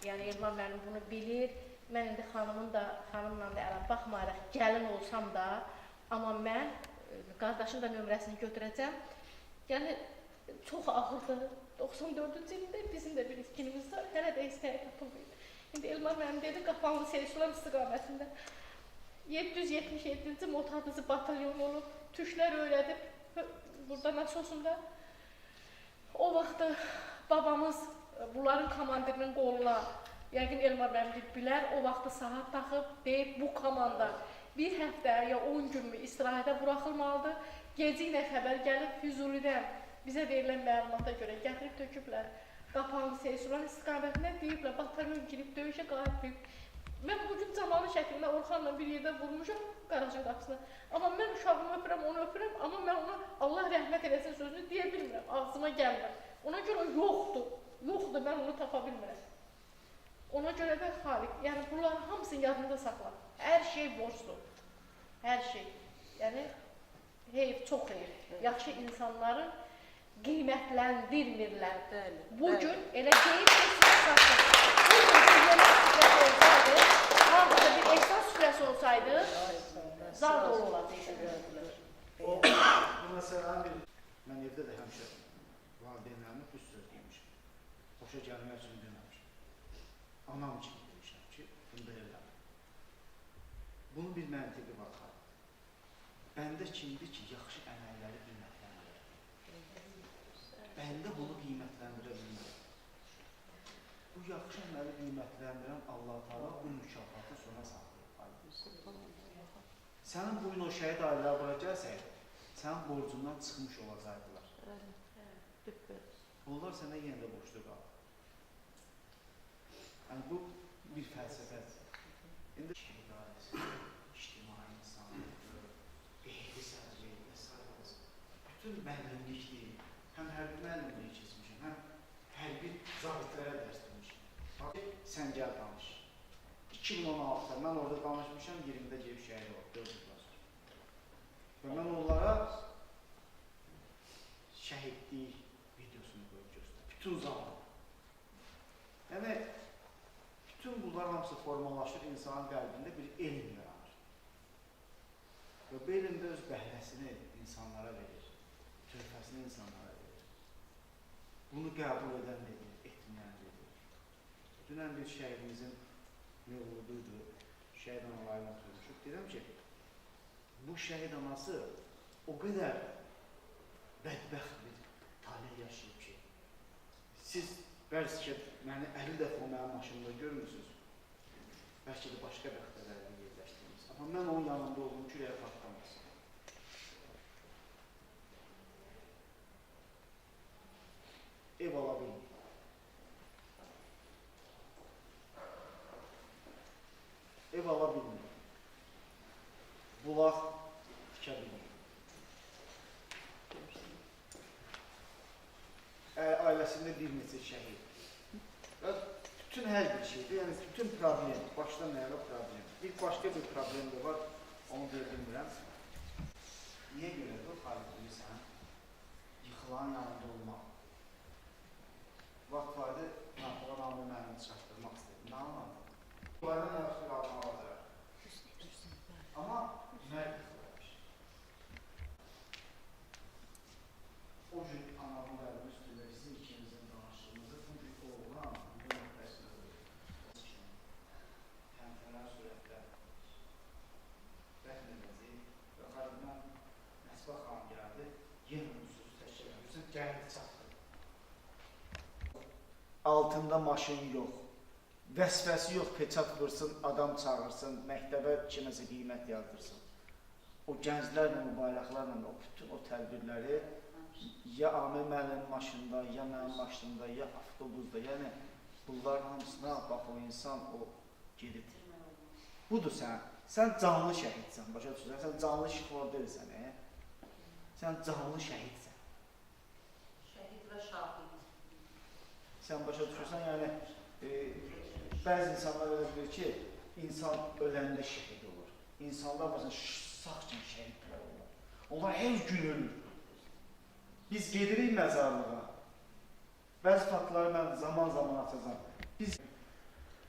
Yəni Elmar müəllim bunu bilir. Mən indi xanımla da ələ baxmayaraq gəlin olsam da, amma mən qardaşım da nömrəsini götürəcəm. Yəni çox ağırdır. 94-cü ildə bizim də bir itkinimiz var. Hələ də istəyi tapılmayıb. İndi Elmar müəllim dedi, Qapanlı Seysulan istiqamətində 777-ci motadıcı batalyon olub, türklər öyrədib burada nasosunda. O vaxtı babamız bunların komandirinin qoluna, yəqin Elmar müəllim bilər, o vaxtı saat taxıb, deyib bu komanda bir həftə ya 10 günlük istirahətə buraxılmalıdır. Gecə ilə xəbər gəlib Füzulidən bizə verilən məlumata görə gətirib töküblər Qapanlı Seysulan istiqamətində, deyiblər batalyon girib döyüşə qayıtmayıb. Mən bugün Camalın şəklində Orxanla bir yerdə vurmuşam qarajın qapısına. Amma mən uşağımı öpürəm, onu öpürəm, amma mən ona Allah rəhmət eləsin sözünü deyə bilmirəm, ağzıma gəlmir. Ona görə o yoxdur, yoxdur, mən onu tapa bilmirəm. Ona görə də Xaliq, yəni bunların hamısını yadında saxla. Hər şey borcdur, hər şey. Yəni heyf, çox heyf. Yaxşı insanların qiymətləndirmirlər. Bugün elə qeyb etsin, bugün bir yemək süfrəsi olsaydı, hardasa bir ehsan süfrəsi olsaydı, zal dolu olacaqdı. O, bu məsələnin bir, mən evdə də həmişə valideynlərimə düz söz demişim. Xoşa gəlmək üçün deməmişim. Anam kimi demişəm ki, bunu da eləmə. Bunun bir məntiqi var, Xalid. Bəndə kimdir ki, yaxşı əməlləri qiymətləndirir? Bəndə bunu qiymətləndirə bilmir. Bu yaxşı əməli qiymətləndirən Allah-u Teala bu mükafatı sona saxlayır. Sənin bugün o şəhid ailələr bura gəlsəydi, sənin borcundan çıxmış olacaqdılar. Onlar sənə yenə də borclu qalır. Yəni bu bir fəlsəfədir. İndi şəhid ailəsi, ictimai insanlıqdır, qeyri sərgi və s. Bütün müəllimlikdir. Həm hərbi müəllimliyi keçmişəm, həm hərbi zabitlərə dərs demişəm. Bax, sən gəl danış. 2016-da mən orada danışmışam, 20-də gedib şəhid olub, 4 ildən sonra. Və mən onlara şəhidlik videosunu qoyub göstərdim. Bütün zaman. Yəni, bütün bunlar hamısı formalaşır, insanın qəlbində bir elm yaranır. Və bu elm də öz bəhrəsini insanlara verir, töhfəsini insanlara verir. Bunu qəbul edən verir, etməyən verir. Dünən bir şəhidimizin mövluduydu, şəhid analarına oturmuşuq. Deyirəm ki, bu şəhid anası o qədər bədbəxt bir talih yaşayıb ki, siz bəlkə məni 50 dəfə o mənim maşınımda görmürsünüz, bəlkə də başqa bəxtəvərliyi yerləşdirmişsiniz. Amma mən onun yanında oldum ki, ürəyə partlamasın. Ev ala bilmir. Ev ala bilmir. Bulaq tikə bilmir. Ailəsində bir neçə şəhid. Və bütün hər bir şeydir, yəni bütün problem, başdan ayağa problem. Bir başqa bir problem də var, onu deyə bilmirəm. Niyə görədir o Xalid bilirsən? Yıxılan yanında olmaq. Vaxt vardı, Naxçıvan Amil müəllimi çatdırmaq istədim. Nə anladım? Onlardan yaxşı qalmaq olacaq. Amma mərd yıxılmış. O gün anamın qəlbinin üstündə bizim ikimizin danışığımızı bu gün oğlan bu nöqtəsində qoyur. Təntənəli surətdə dəfn edəcək və Xalid mən Nəsibə xanım gəldi, yenə bu sözü təkrar edirsən, gəldi çatdı. Altında maşın yox, vəsvəsi yox, peçat vursun, adam çağırsın, məktəbə kiməsə qiymət yazdırsın. O gənclərlə, o bayraqlarla, o bütün o tədbirləri ya Amil müəllimin maşında, ya mənim maşında, ya avtobusda, yəni bunların hamısına bax o insan o gedib. Budur sən. Sən canlı şəhidsən, başa düşürsən? Sən canlı şifor deyilsən, Sən canlı şəhidsən. Şəhid və şahid. Sən başa düşürsən, yəni bəzi insanlar elə bilir ki, insan öləndə şəhid olur. İnsanlar məsələn sağ üçün şəhidlər olur. Onlar hər gün ölür. Biz gedirik məzarlığa. Bəzi faktları mən zaman-zaman açacağam. Biz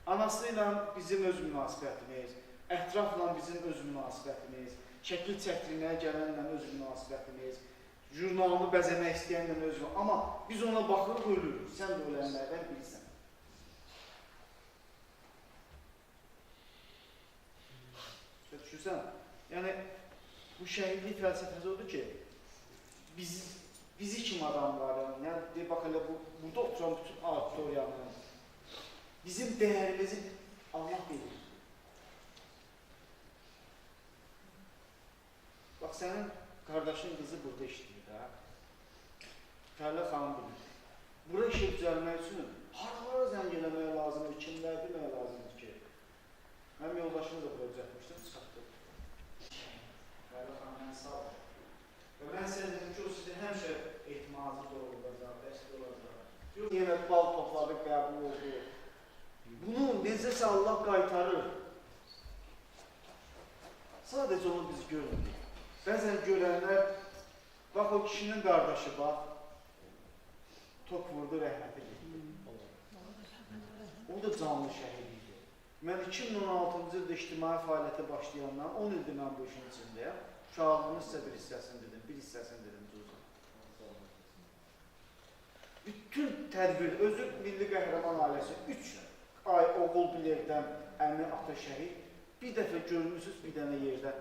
anası ilə bizim öz münasibətimiz, ətrafla bizim öz münasibətimiz, şəkil çəkdirməyə gələnlə öz münasibətimiz, jurnalını bəzəmək istəyənlə öz münasibətimiz. Amma biz ona baxırıq, ölürük. Sən də ölənlərdən birisən. Düşünsən, yəni bu şəhidlik fəlsəfəsi odur ki, bizi kimi adamların, yəni deyir, bax elə burada oturan bütün auditoriyanın, bizim dəyərimizi Allah bilir. Bax, sənin qardaşın qızı burada işləyir də, Fərlə xanım bilir. Bura işə düzəlmək üçün haralara zəng eləmək lazımdır, kimlər bilmək lazımdır ki, mənim yoldaşımı da bura düzəltmişdim, çıxartdı. Fərlə xanım, mən sağ olun. Və mən sizə dedim ki, o sizə həmişə etimadınızı doğrulacaq, dəstək olacaq. Yenə bal topladı, qəbul oldu. Bunu necəsə Allah qaytarır. Sadəcə onu biz görmürük. Bəzən görənlər, bax o kişinin qardaşı, bax, tok vurdu, rəhmətə getdi. O da canlı şəhid idi. Mən 2016-cı ildə ictimai fəaliyyətə başlayandan 10 ildir mən bu işin içindəyəm. Uşaqlığının sizə bir hissəsini dedim, bir hissəsini dedim Cuzan. Bütün tədbir, özü milli qəhrəman ailəsi, 3 ay oğul bir evdən əmi, ata şəhid, bir dəfə görmüsünüz bir dənə yerdə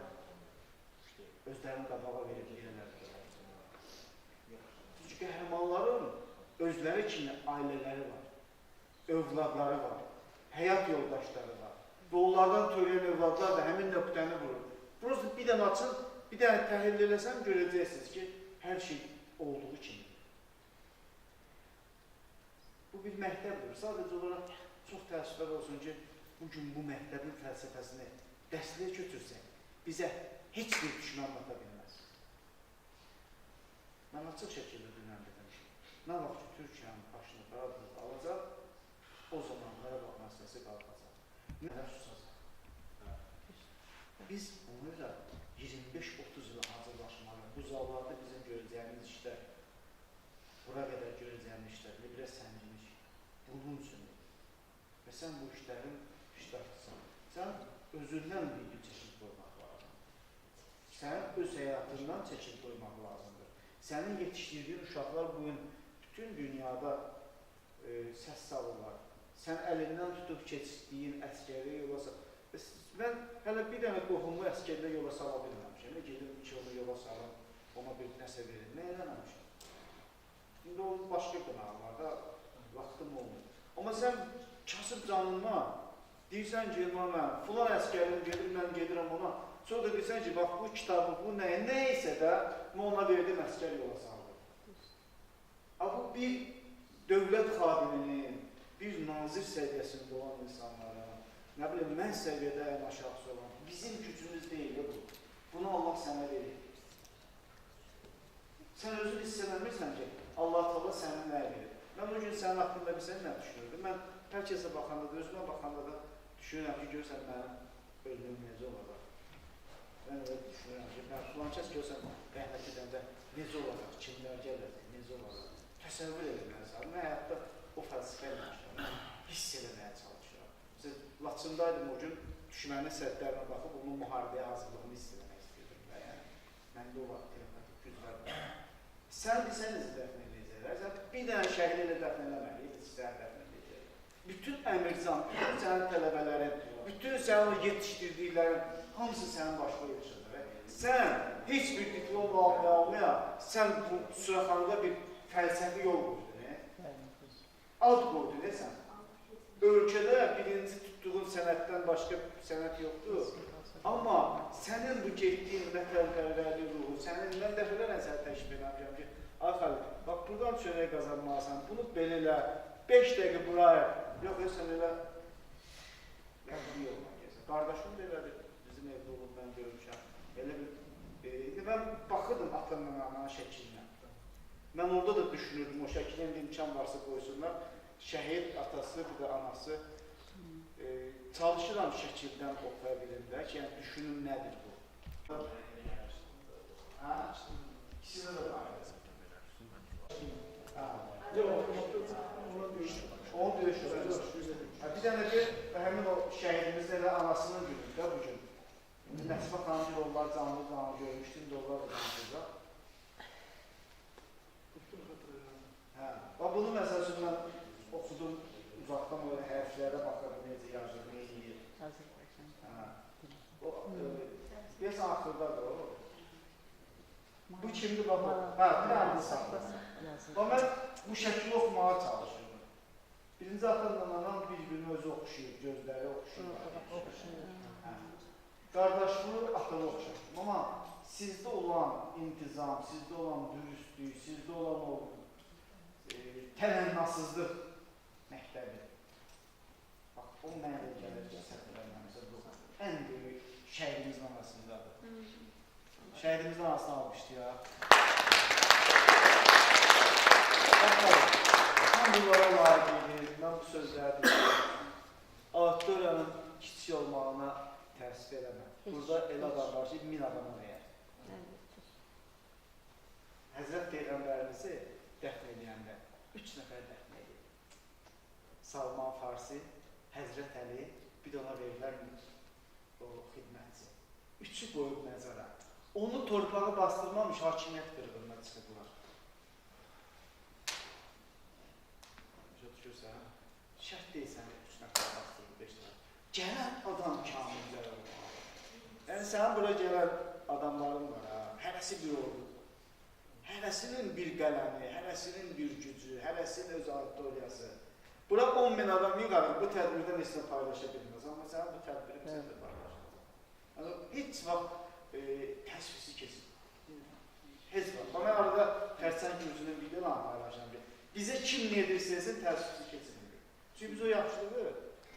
özlərini qabağa verib yerlər. Çünki qəhrəmanların özləri kimi ailələri var, övladları var, həyat yoldaşları var və onlardan törəyən övladlar da həmin nöqtəni vurur. Burası bir dənə açın, bir dənə təhlil eləsəm görəcəksiniz ki, hər şey olduğu kimi. Bu bir məktəbdir. Sadəcə olaraq çox təəssüflər olsun ki, bugün bu məktəbin fəlsəfəsini dəstəyə götürsək, bizə heç bir düşmən bata bilməz. Mən açıq şəkildə dünən dedim ki, nə vaxt ki, Türkiyənin başını Qarabağ alacaq, o zaman Qarabağ məsələsi qalxacaq. Nələr susacaq? Biz bunu da 25-30 ilə hazırlaşmalıyıq. Bu zallarda bizim görəcəyimiz işlər, bura qədər görəcəyimiz işlər, biraz səngimiş. Bunun üçündür. Və sən bu işlərin iştirakçısan. Sən özündən video çəkib qoymaq lazımdır. Sənin öz həyatından çəkib qoymaq lazımdır. Sənin yetişdirdiyin uşaqlar bugün bütün dünyada səs salırlar. Sən əlindən tutub keçdiyin əskərliyə yola sal. Mən hələ bir dənə qohumu əskərliyə yola sala bilməmişəm. Gedim ki, onu yola salım, ona bir nəsə verim. Nə eləməmişəm? İndi onun başqa qınağı var da, vaxtım olmur. Amma sən kasıb canından deyirsən ki, mən filan əskərim gedir, mən gedirəm ona. Sonra da deyirsən ki, bax bu kitabı, bu nəyə, nə isə də mən ona verdim, əskər yola saldım. Bu bir dövlət xadiminin, bir nazir səviyyəsində olan insanların, nə bilim, mən səviyyədə ən aşağısı olan, bizim gücümüz deyil bu. Bunu Allah sənə verir. Sən özün hiss eləmirsən ki, Allah Teala sənə nə verir. Mən o gün sənin haqqında bir sən nə düşünürdüm? Mən hər kəsə baxanda da, özümə baxanda da düşünürəm ki, görürsən mənim ölümüm necə olacaq. Mən elə düşünürəm ki, mən filan kəs görürsən rəhmət edəndə necə olacaq, kimlər gələcək, necə olacaq. Təsəvvür eləməyə çalışıram. Mən həyatda o fəlsəfə ilə yaşayıram, hiss eləməyə çalışıram. Məsələn, Laçındaydım o gün, düşmənin sədlərinə baxıb onun müharibəyə hazırlığını hiss eləmək istəyirdim. Yəni, məndə o var, telepatik güc var. Sən desən necə dəfn eləyəcəklər, sən bir dənə şəhid elə dəfn eləməliyik, səni dəfn eləyəcəklər. Bütün Əmircan, bütün sənin tələbələrin, bütün sənin o yetişdirdiklərin hamısı sənin başına yığışacaq. Sən heç bir diplom almaya, sən bu suraxanıda bir fəlsəfi yol qoydun, ad qoydun, sən. Ölkədə birinci tutduğun sənətdən başqa sənət yoxdur. Amma sənin bu getdiyin vətənpərvərlik ruhu, sənin, mən dəfələrlə səni təşrif eləmişəm ki, ay Xəlil, bax buradan çörək qazanmalısan, bunu belə elə, 5 dəqiqə buraya, yox, sən elə bu yolla gəlsən. Qardaşım da elədir, bizim evdə olub, mən görmüşəm. Elə bir, indi mən baxırdım atamın ananın şəklinə. Mən orada da düşünürdüm, o şəklin indi imkan varsa qoysunlar. Şəhid atası, bir də anası. Çalışıram şəkildən oxuya bilim də ki, yəni düşünüm nədir bu. Hə? İkisində də var. Onun döyüşü. Bir dənə ki, həmin o şəhidimizin elə anasının günüdür də bugün. İndi Nəsibə xanım onlar canlı canlı görmüşdü, indi onlar da danışacaq. Hə, bax bunu məsəl üçün mən oxudum uzaqdan o hərflərə baxırdım, necə yazır, nə eləyir. Hə. O, deyəsən axırdadır o. Bu kimdir bax o? Hə, bu nədir saxla. Bax mən bu şəkli oxumağa çalışıyorum. Birinci atanla anam bir-birini özü oxşuyur, gözləri oxşuyur. Hə. Qardaşlığı atana oxşatdım. Amma sizdə olan intizam, sizdə olan dürüstlük, sizdə olan o təmənnasızlıq məktəbi. Bax, o mənə elə gəlir ki, səhv eləməmsə bu ən böyük şəhidimizin arasındadır. Şəhidimizin arasını alqışlayaq. Baxın, mən bunlara layiq idim, mən bu sözləri deyirəm. Auditoriyanın kiçik olmağına təəssüf eləmə. Burada elə adam var ki, 1000 adama dəyər. Həzrət Peyğəmbərimizi dəfn edəndə 3 nəfər dəfn edir. Salman Farsi, Həzrət Əli, bir də ona verirlər o xidmətçi. Üçü qoyub məzara. Onu torpağa bastırmamış hakimiyyət qırğınına çıxıblar. Başa düşürsən? Şərt deyil səni 3 nəfər bastırır, 5 nəfər. Gələn adam kamil gəlir olmalı. Yəni sənin bura gələn adamların var ha, hərəsi bir ordu. Hərəsinin bir qələmi, hərəsinin bir gücü, hərəsinin öz auditoriyası. Bura 10.000 adam yığarıq, bu tədbirdən heç nə paylaşa bilməz. Amma sənin bu tədbiri bizə də paylaşacaq. Yəni, heç vaxt təşvisi keçir. Heç vaxt. Mən arada Xərçəng Gürcünün videolarını paylaşıram ki, bizə kim nə edirsə etsin, təşvisi keçirmir. Çünki biz o yaxşılığı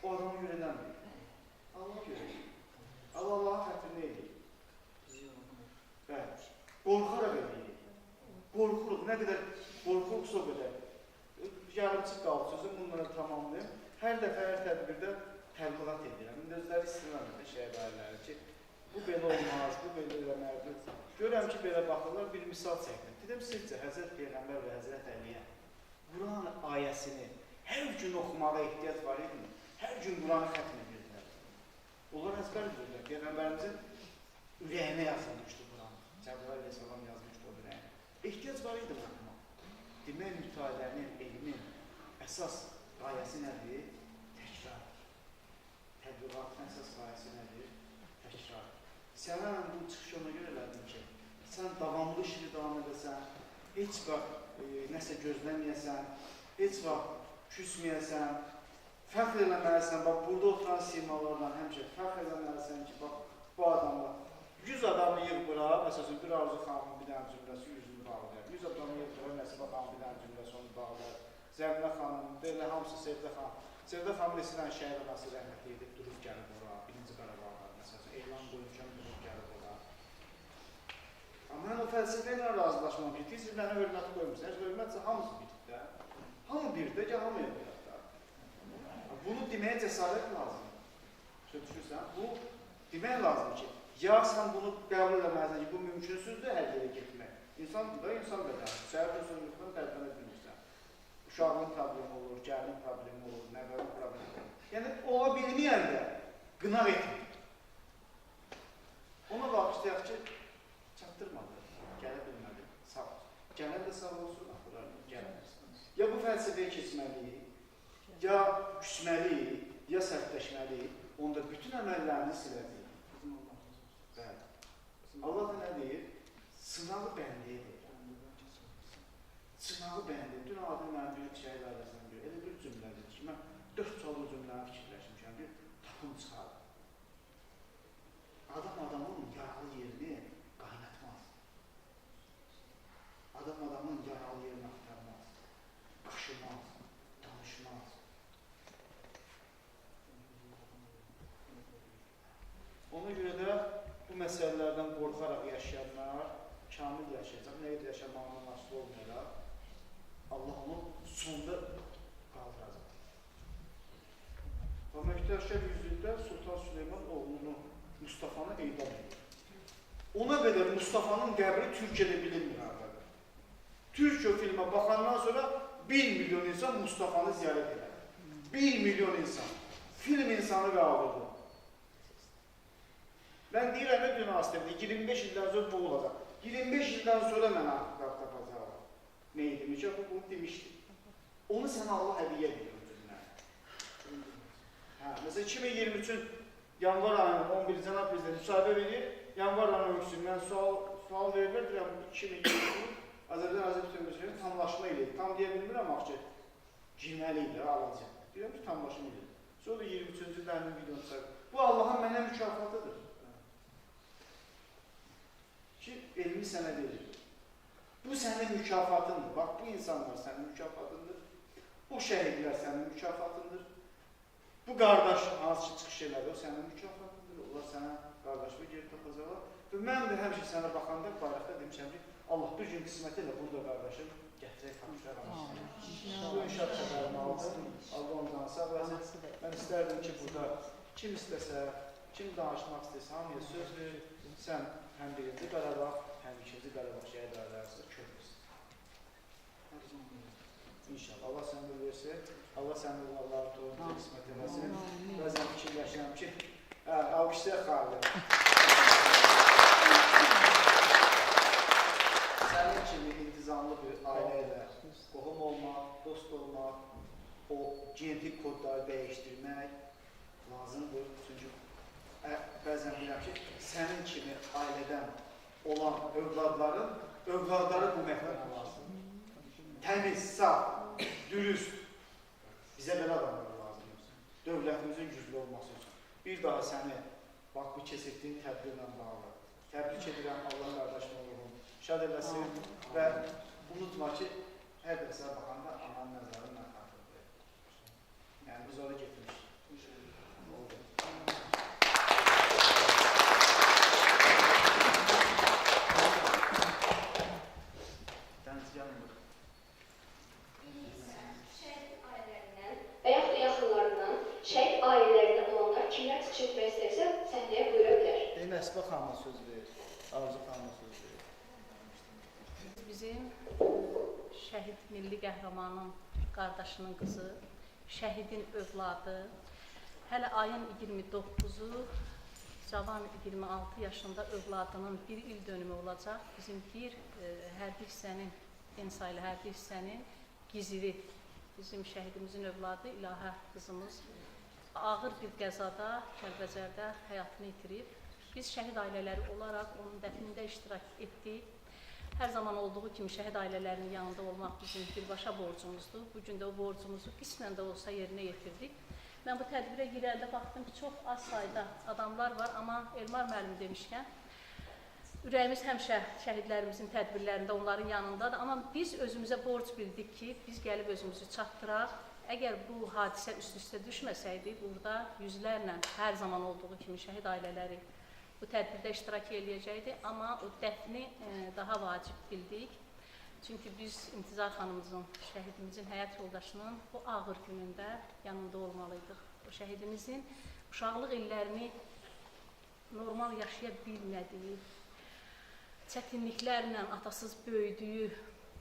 o adamı görə eləmirik. Allah görə. Allah Allahın xətrini eləyir. Bəli. Qorxaraq eləyirik. Qorxuruq. Nə qədər qorxuruqsa o qədər. Yarımçıq qaldı sözüm, bunları tamamlayım. Hər dəfə, hər tədbirdə təbliğat edirəm. İndi özləri istinad şəhid ailələri ki, bu belə olmaz, bu belə eləməlidir. Görürəm ki, belə baxırlar, bir misal çəkdim. Dedim, sizcə Həzrət Peyğəmbər və Həzrət Əliyə Quran ayəsini hər gün oxumağa ehtiyac var idimi? Hər gün Quranı xətm edirdilər. Onlar əzbər bilirdilər. Peyğəmbərimizin ürəyinə yazılmışdı Quran. Cəbrail əleyhissalam yazmışdı o ürəyinə. Ehtiyac var idi oxumaq. Demək, mütaliənin, elmin əsas qayəsi nədir? Təkrardır. Təbliğatın əsas qayəsi nədir? Təkrardır. Sənə bu çıxışı ona görə elədim ki, sən davamlı işini davam edəsən, heç vaxt nəsə gözləməyəsən, heç vaxt küsməyəsən, fəxr eləməlisən, bax, burada oturan simalarla həmişə fəxr eləməlisən ki, bax, bu adamla 100 adamı yığ bura, məsəl üçün, bir Arzu xanımın bir dənə cümləsi 100-ünü bağlayar, 100 adamı yığ bura, Nəsibə xanımın bir dənə cümləsi onu bağlayar, Zəminə xanım, belə hamısı Sevdə xanım. Sevdə xanım neçə dənə şəhid anası rəhmətli edib, durub gəlib ora, birinci Qarabağda, məsəl üçün, elan qoymuşam, durub gəlib ora. Amma mən o fəlsəfə ilə razılaşmam ki, siz mənə hörmət qoymursunuz, hörmətsə hamısı birdə, hamı birdə, gəl hamıya birdə. Bunu deməyə cəsarət lazımdır. Düşürsən, bu demək lazım ki, ya sən bunu qəbul eləməlisən ki, bu mümkünsüzdür hər yerə getmək. İnsan da insan bədəni, səhər insanlıqdan tərpənə bilmirsən. Uşağın problemi olur, gəlin problemi olur, nəvənin problemi olur. Yəni, ola bilməyəndə qınaq etmir. Ona bağışlayaq ki, çatdırmadı, gələ bilmədi, sağ olsun. Gələn də sağ olsun, axırlarını gəlməz. Ya bu fəlsəfəyə keçməliyik, ya küsməliyik, ya sərtləşməliyik, onda bütün əməllərini siləcəyik. Bəli. Allah da nə deyir? Sınağı bəndəyə verir. Sınağı bəndəyə. Dün Adil mənim bir şəhid ailəsindən deyir. Elə bir cümlədir ki, mən 4 saat o cümləni fikirləşmişəm ki, tapım çıxarım. Adam adamın yaralı yerini qaynatmaz. Adam adamın yaralı yerini axtarmaz. Qaşımaz, danışmaz. Ona görə də bu məsələlərdən qorxaraq yaşayanlar kamil yaşayacaq, nə qədər yaşamağından asılı olmayaraq Allah onu sonda qaldıracaq. Və Möhtəşəm yüzlükdə Sultan Süleyman oğlunu Mustafanı edam edir. Ona qədər Mustafanın qəbri Türkiyədə bilinmir hardadır. Türkiyə filmə baxandan sonra 1 milyon insan Mustafanı ziyarət edir. 1 milyon insan. Film insanı qaldırdı. Mən deyirəm, dün ASTV-də 25 ildən sonra bu olacaq. 25 ildən sonra mənə haqqlar tapacaqlar. Nə idi? Bunu demişdi. Onu sənə Allah hədiyyə edir. Hə, məsələn, 2023-ün yanvar ayının 11-ci cənab prezident müsahibə verir. Yanvar ayının 12-sindən sual verilir. Deyirəm, 2023-ün Azərbaycan Azərbaycan Cümhuriyyətinin tamlaşma ili. Tam deyə bilmirəm axı ki, girməli idi, alacaq. Deyirəm ki, tamlaşma ili. Sonra da 23-cü ildə həmin videonu çıxarır. Bu Allahın mənə mükafatıdır. Ki, elmi sənə verir. Bu sənin mükafatındır. Bax, bu insanlar sənin mükafatındır. Bu şəhidlər sənin mükafatındır. Bu qardaş hansı ki çıxış elədi, o sənin mükafatındır. Onlar sənə qardaşlığı geri tapacaqlar. Və mən də həmişə sənə baxanda bayaqda demişəm ki, Allah bir gün qismət elə bunu da qardaşım gətirək tapşıraq. Bu inşaat xəbərini aldım. Allah ondan sağ eləsin. Mən istərdim ki, burada kim istəsə, kim danışmaq istəsə, hamıya söz verir. Sən həm birinci Qarabağ, həm ikinci Qarabağ şəhid ailəsi köməksin. İnşallah. Allah səni versin. Allah sənin övladların tohumuna qismət eləsin. Bəzən fikirləşirəm ki, alqışlayaq Xalid. Sənin kimi intizamlı bir ailə ilə qohum olmaq, dost olmaq, o genetik kodları dəyişdirmək lazımdır. Çünki bəzən bilirəm ki, sənin kimi ailədən olan övladların övladları bu məktəbə lazımdır. Təmiz, saf, dürüst. Bizə belə adamlar lazımdır. Dövlətimizin güclü olması üçün. Bir daha səni, bax bu keçirtdiyin tədbirlə bağlı. Təbrik edirəm, Allah qardaşım ruhunu şad eləsin və unutma ki, hər dəfə sənə baxanda ananın məzarı mən xatırlayıram. Yəni biz ora getmişik. Oldu. Dəniz gəlin bura. Şəhid ailələrindən və yaxud da yaxınlarından şəhid ailələrindən olanlar kimlər çıxış etmək istərsə səhnəyə buyura bilər. Məsbə xanıma söz verir, Arzu xanıma söz verir. Bizim şəhid milli qəhrəmanın qardaşının qızı, şəhidin övladı, hələ ayın 29-u cavan 26 yaşında övladının bir il dönümü olacaq. Bizim bir hərbi hissənin, en saylı hərbi hissənin giziri, bizim şəhidimizin övladı İlahə qızımız ağır bir qəzada Kəlbəcərdə həyatını itirib. Biz şəhid ailələri olaraq onun dəfnində iştirak etdik. Hər zaman olduğu kimi şəhid ailələrinin yanında olmaq bizim birbaşa borcumuzdur. Bugün də o borcumuzu qismən də olsa yerinə yetirdik. Mən bu tədbirə girəndə baxdım ki, çox az sayda adamlar var, amma Elmar müəllim demişkən, ürəyimiz həmişə şəhidlərimizin tədbirlərində onların yanındadır. Amma biz özümüzə borc bildik ki, biz gəlib özümüzü çatdıraq. Əgər bu hadisə üst-üstə düşməsəydi, burada yüzlərlə hər zaman olduğu kimi şəhid ailələri bu tədbirdə iştirak eləyəcəkdi, amma o dəfni daha vacib bildik. Çünki biz İntizar xanımızın, şəhidimizin həyat yoldaşının bu ağır günündə yanında olmalıydıq. O şəhidimizin uşaqlıq illərini normal yaşaya bilmədiyi, çətinliklərlə atasız böyüdüyü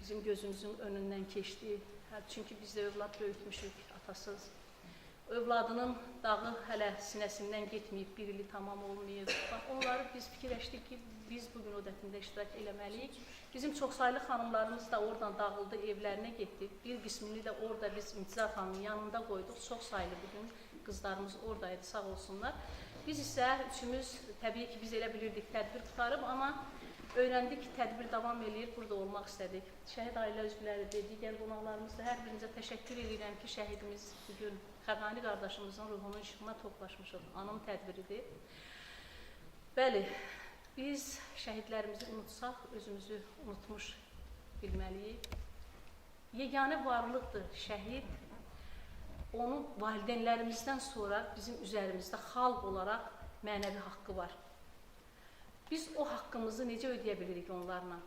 bizim gözümüzün önündən keçdi. Çünki biz də övlad böyütmüşük atasız. Övladının dağı hələ sinəsindən getməyib, bir ili tamam olmayıb. Bax, onları biz fikirləşdik ki, biz bugün o dəfnində iştirak eləməliyik. Bizim çoxsaylı xanımlarımız da oradan dağıldı, evlərinə getdi. Bir qismini də orada biz İntizar xanımın yanında qoyduq. Çox saylı bugün qızlarımız oradaydı, sağ olsunlar. Biz isə üçümüz, təbii ki, biz elə bilirdik tədbir qurtarıb, amma öyrəndik ki, tədbir davam eləyir, burada olmaq istədik. Şəhid ailə üzvləri də, digər qonaqlarımız da hər birinizə təşəkkür edirəm ki, şəhidimiz bugün Xəqani qardaşımızın ruhunun işığına toplaşmışıq. Anım tədbiridir. Bəli, biz şəhidlərimizi unutsaq, özümüzü unutmuş bilməliyik. Yeganə varlıqdır şəhid. Onu valideynlərimizdən sonra bizim üzərimizdə xalq olaraq mənəvi haqqı var. Biz o haqqımızı necə ödəyə bilirik onlarla?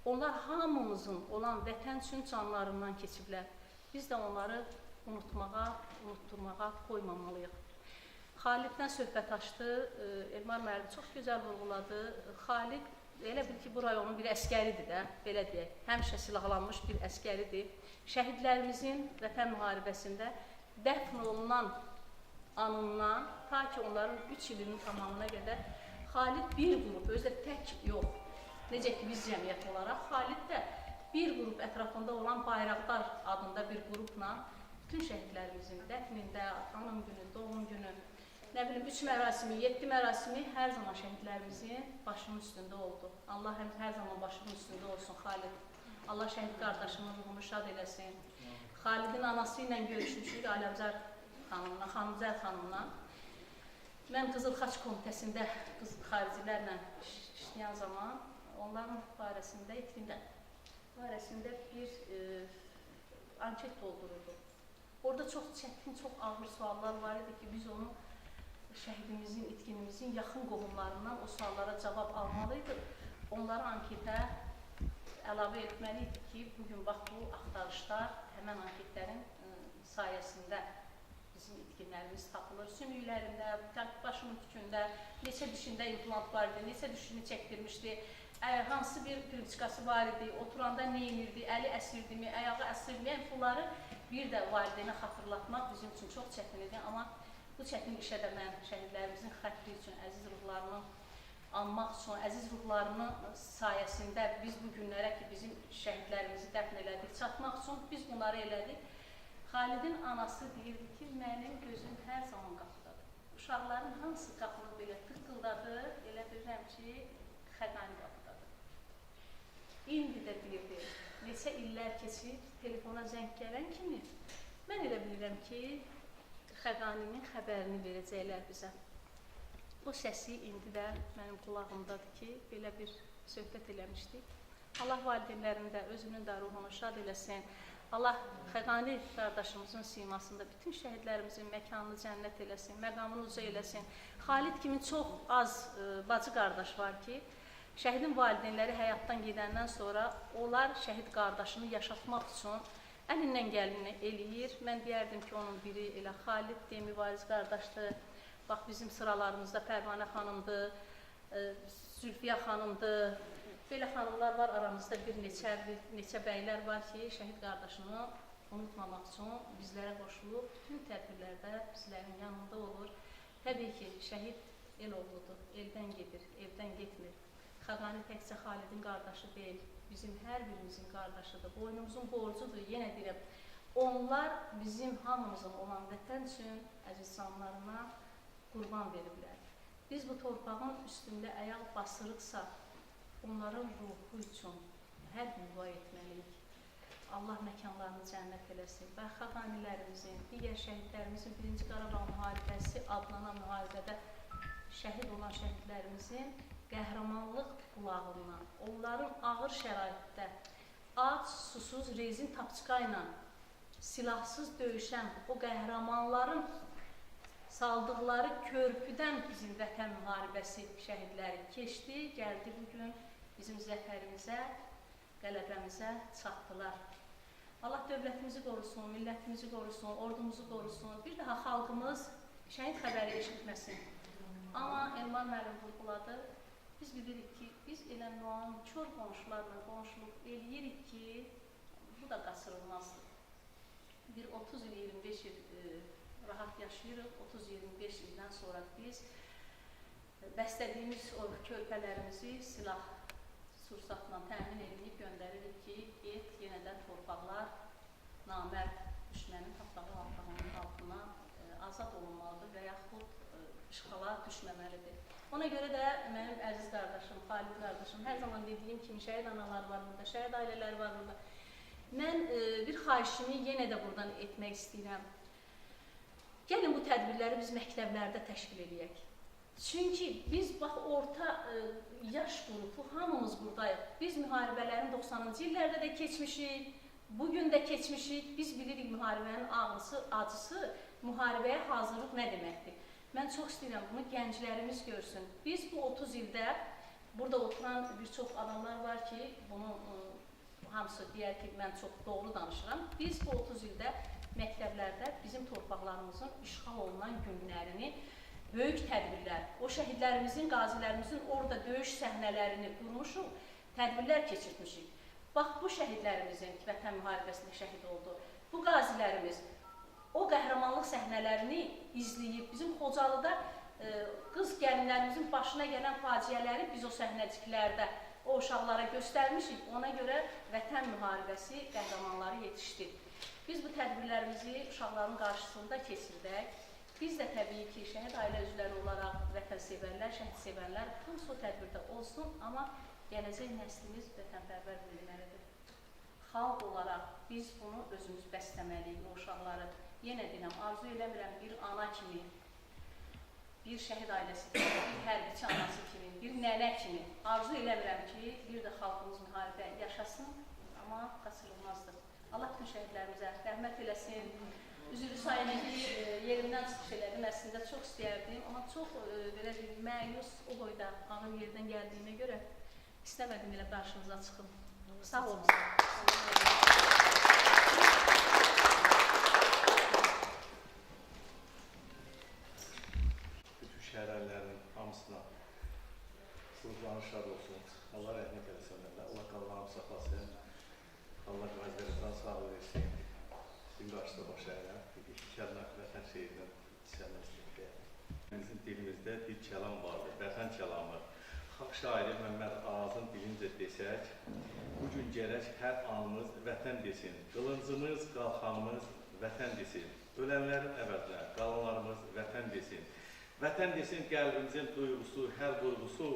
Onlar hamımızın olan vətən üçün canlarından keçiblər. Biz də onları unutmağa, unutturmağa qoymamalıyıq. Xaliddən söhbət açdı, Elmar müəllim çox gözəl vurğuladı. Xalid Elə bil ki, bu rayonun bir əskəridir də, belə deyək. Həmişə silahlanmış bir əskəridir. Şəhidlərimizin vətən müharibəsində dəfn olunan anından ta ki onların 3 ilinin tamamına qədər Xalid bir qrup, özü də tək yox, necə ki biz cəmiyyət olaraq, Xalid də bir qrup ətrafında olan Bayraqdar adında bir qrupla bütün şəhidlərimizin dəfnində, anım günü, doğum günü, nə bilim, 3 mərasimi, 7 mərasimi hər zaman şəhidlərimizin başının üstündə oldu. Allah hər zaman başının üstündə olsun Xalid. Allah şəhid qardaşımın ruhunu şad eləsin. Xalidin anası ilə görüşmüşük, Aləmzər xanımla, Xanımzər xanımla. Mən Qızıl Xaç Komitəsində xaricilərlə işləyən zaman onların barəsində, itkində barəsində bir anket doldururdu. Orada çox çətin, çox ağır suallar var idi ki, biz onu şəhidimizin, itkinimizin yaxın qohumlarından o suallara cavab almalıydıq. Onları anketə əlavə etməli idik ki, bugün bax bu axtarışlar həmən anketlərin sayəsində bizim itkinlərimiz tapılır. Sümüklərində, başının tükündə, neçə dişində implant var idi, neçə dişini çəkdirmişdi, hansı bir privçikası var idi, oturanda nə edirdi, əli əsirdimi, ayağı əsirdimi, yəni bunları bir də valideynə xatırlatmaq bizim üçün çox çətin idi. Amma bu çətin işə də mən şəhidlərimizin xətri üçün, əziz ruhlarını anmaq üçün, əziz ruhlarının sayəsində biz bu günlərə ki, bizim şəhidlərimizi dəfn elədik, çatmaq üçün biz bunları elədik. Xalidin anası deyirdi ki, mənim gözüm hər zaman qapıdadır. Uşaqların hansı qapını belə tıqqıldadır, elə bilirəm ki, Xəqani qapıdadır. İndi də deyirdi, neçə illər keçir, telefona zəng gələn kimi, mən elə bilirəm ki, Xəqaninin xəbərini verəcəklər bizə. O səsi indi də mənim qulağımdadır ki, belə bir söhbət eləmişdik. Allah valideynlərin də, özünün də ruhunu şad eləsin. Allah Xəqani qardaşımızın simasında bütün şəhidlərimizin məkanını cənnət eləsin, məqamını uca eləsin. Xalid kimi çox az bacı qardaş var ki, şəhidin valideynləri həyatdan gedəndən sonra onlar şəhid qardaşını yaşatmaq üçün əlindən gəlini eləyir. Mən deyərdim ki, onun biri elə Xaliddir, Mübariz qardaşdır. Bax, bizim sıralarımızda Pərvanə xanımdır, Zülfiyə xanımdır. Belə xanımlar var, aramızda bir neçə bəylər var ki, şəhid qardaşını unutmamaq üçün bizlərə qoşulub, bütün tədbirlərdə bizlərin yanında olur. Təbii ki, şəhid el oğludur, eldən gedir, evdən getmir. Xəqani təkcə Xalidin qardaşı deyil, bizim hər birimizin qardaşıdır, boynumuzun borcudur, yenə deyirəm. Onlar bizim hamımızın olan vətən üçün əziz canlarına qurban veriblər. Biz bu torpağın üstündə ayaq basırıqsa, onların ruhu üçün hər gün dua etməliyik. Allah məkanlarını cənnət eləsin. Və xəqanilərimizin, digər şəhidlərimizin Birinci Qarabağ müharibəsi adlanan müharibədə şəhid olan şəhidlərimizin qəhrəmanlıq qulağından, onların ağır şəraitdə ac, susuz, rezin tapçıqa ilə silahsız döyüşən o qəhrəmanların saldıqları körpüdən bizim vətən müharibəsi şəhidləri keçdi, gəldi bugün bizim zəfərimizə, qələbəmizə çatdılar. Allah dövlətimizi qorusun, millətimizi qorusun, ordumuzu qorusun. Bir daha xalqımız şəhid xəbəri eşitməsin. Amma Elmar müəllim vurğuladı, biz bilirik ki, biz elə nankor qonşularla qonşuluq eləyirik ki, bu da qaçırılmazdır. Bir 30 il, 25 il rahat yaşayırıq. 30-25 ildən sonra biz bəslədiyimiz o körpələrimizi silah, sursatla təmin edib göndəririk ki, get, yenə də torpaqlar namərd düşmənin tapdağı altına azad olunmalıdır və yaxud işğala düşməməlidir. Ona görə də mənim əziz qardaşım, Xalid qardaşım, hər zaman dediyim kimi şəhid analar var burada, şəhid ailələri var burada. Mən bir xahişimi yenə də buradan etmək istəyirəm. Gəlin bu tədbirləri biz məktəblərdə təşkil eləyək. Çünki biz bax orta yaş qrupu hamımız buradayıq. Biz müharibələrin 90-cı illərdə də keçmişik, bugün də keçmişik. Biz bilirik müharibənin ağrısı, acısı, müharibəyə hazırlıq nə deməkdir. Mən çox istəyirəm bunu gənclərimiz görsün. Biz bu 30 ildə burada oturan bir çox adamlar var ki, bunu hamısı deyər ki, mən çox doğru danışıram. Biz bu 30 ildə məktəblərdə bizim torpaqlarımızın işğal olunan günlərini Böyük tədbirlər, o şəhidlərimizin, qazilərimizin orada döyüş səhnələrini qurmuşuq, tədbirlər keçirtmişik. Bax, bu şəhidlərimizin vətən müharibəsində şəhid oldu. Bu qazilərimiz o qəhrəmanlıq səhnələrini izləyib, bizim Xocalıda qız gəlinlərimizin başına gələn faciələri biz o səhnəciklərdə o uşaqlara göstərmişik. Ona görə vətən müharibəsi qəhrəmanları yetişdi. Biz bu tədbirlərimizi uşaqların qarşısında keçirdək. Biz də təbii ki, şəhid ailə üzvləri olaraq vətənsevərlər, şəhid sevənlər hamısı o tədbirdə olsun, amma gələcək nəslimiz vətənpərvər böyüməlidir. Xalq olaraq biz bunu özümüz bəstəməliyik, o uşaqları. Yenə deyirəm, arzu eləmirəm bir ana kimi, bir şəhid ailəsi kimi, bir hərbiçi anası kimi, bir nənə kimi. Arzu eləmirəm ki, bir də xalqımız müharibə yaşasın, amma qaçırılmazdır. Allah bütün şəhidlərimizə rəhmət eləsin. Üzürlü sayına ki, yerimdən çıxış elədim. Əslində çox istəyərdim, amma çox belə bir məyus o boyda ağır yerdən gəldiyimə görə istəmədim elə qarşınıza çıxım. Sağ olun. Bütün şəhərlərin hamısına ruhları şad olsun. Allah rəhmət eləsin. Allah qalanlarını saxlasın. Allah qazilərimizdən sağ versin. Sizin qarşısında baş əyirəm. İki kəlmə vətən şeirindən hissəmək istəyirəm. Bizim dilimizdə bir kəlam vardır, vətən kəlamı. Xalq şairi Məmməd Arazın dilincə desək, bugün gərək hər anımız vətən desin. Qılıncımız, qalxanımız vətən desin. Ölənlərin əvəzinə qalanlarımız vətən desin. Vətən desin qəlbimizin duyğusu, hər duyğusu.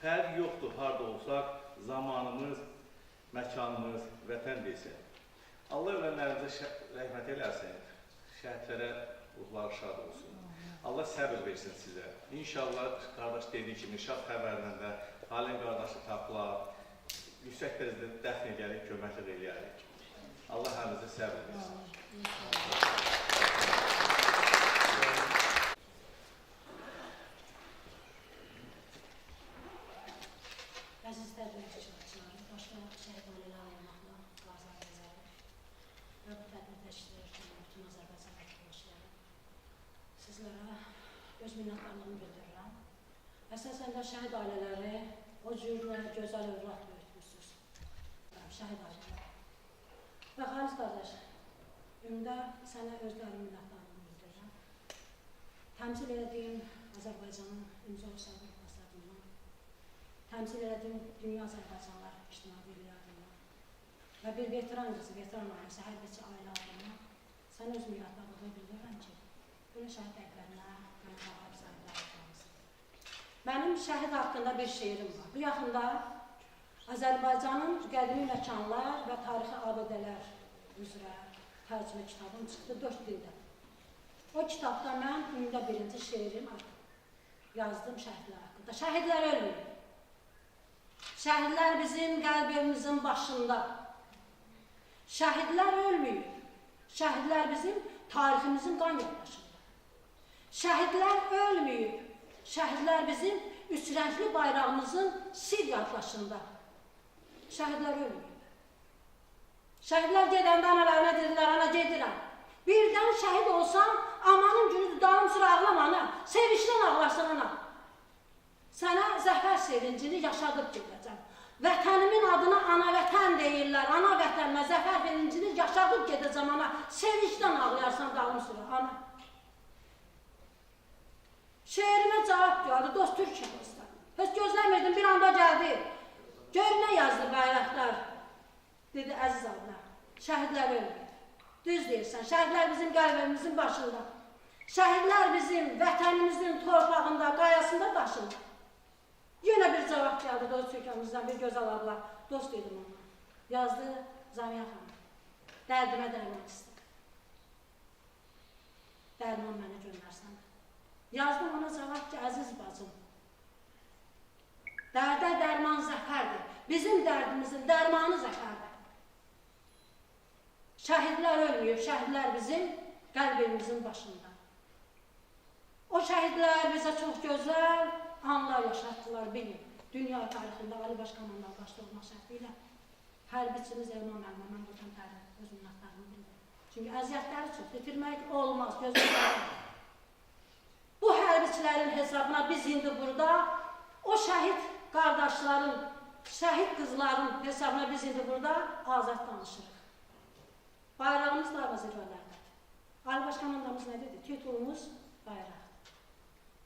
Fərq yoxdur harda olsaq, zamanımız, məkanımız vətən desin. Allah ölənlərimizə rəhmət eləsin, şəhidlərə ruhları şad olsun. Allah səbir versin sizə. İnşallah qardaş dediyi kimi şad xəbərlə də Alim qardaşı tapılar, yüksək dərəcədə dəfn edərik, köməklik eləyərik. Allah həmizə səbir versin. Əziz tədbir iştirakçıları, başda şəhid ailələri olmaqla qazi ailələri və bu tədbirdə iştirak edən bütün Azərbaycan vətəndaşları, sizlərə öz minnətdarlığımı bildirirəm. Əsasən də şəhid ailələri o cür gözəl övlad böyütmüşsünüz. Şəhid ailələri. Və Xalis qardaş, ümdə sənə özlərin minnətdarlığımı bildirirəm. Təmsil elədiyim Azərbaycanın İmza Sabir adından, təmsil elədiyim Dünya Azərbaycanlar İctimai Birliyi adından və bir veteran qızı, veteran ailəsi, hərbiçi ailə adından sənə öz minnətdarlığımı bildirirəm ki, belə şəhid dəqiqlərinə mən vahib sahibi olmalısın. Mənim şəhid haqqında bir şeirim var. Bu yaxında Azərbaycanın qədimi məkanlar və tarixi abidələr üzrə tərcümə kitabım çıxdı 4 dildə. O kitabda mən ümumda birinci şeirim yazdım şəhidlər haqqında. Şəhidlər ölmür. Şəhidlər bizim qəlbimizin başında. Şəhidlər ölməyib. Şəhidlər bizim tariximizin qan yaddaşında. Şəhidlər ölməyib. Şəhidlər bizim üç rəngli bayrağımızın sir yaddaşında. Şəhidlər ölməyib. Şəhidlər gedəndə analarına dedilər, ana gedirəm. Birdən şəhid olsam, amanın günüdür, dalım sıra ağlama ana. Sevinçdən ağlarsan ana. Sənə zəfər sevincini yaşadıb gedəcəm. Vətənimin adına ana vətən deyirlər. Ana vətənimə zəfər sevincini yaşadıb gedəcəm ana. Sevincdən ağlayarsan dalım sıra ana. Şeirimə cavab gəldi, dost Türkiyəmizdə. Heç gözləmirdim, bir anda gəldi. Gör nə yazdı bayraqlar, dedi əziz abla. Şəhidlər ölməyib. Düz deyirsən, şəhidlər bizim qəlbimizin başında. Şəhidlər bizim vətənimizin torpağında, qayasında, daşında. Yenə bir cavab gəldi dost Türkiyəmizdən, bir gözəl abla. Dost dedim ona. Yazdı Zamiyə xanım. Dərdimə dərman istədim. Dərman mənə göndərsən. Yazdım ona cavab ki, əziz bacım, dərdə dərman zəfərdir. Bizim dərdimizin dərmanı zəfərdir. Şəhidlər ölməyib, şəhidlər bizim qəlbimizin başında. O şəhidlər bizə çox gözəl anlar yaşatdılar, bilin. Dünya tarixində Ali Baş Komandan başda olmaq şərti ilə hərbiçimiz Elman müəllimə mən buradan tərif öz minnətdarlığımı bildirirəm. Çünki əziyyətləri çox, itirmək olmaz, gözəl. Bu hərbiçi şəhidlərin hesabına biz indi burada, o şəhid qardaşların, şəhid qızların hesabına biz indi burada azad danışırıq. Bayrağımız da zirvələrdədir. Ali Baş Komandamız nə dedi? Titulumuz bayraqdır.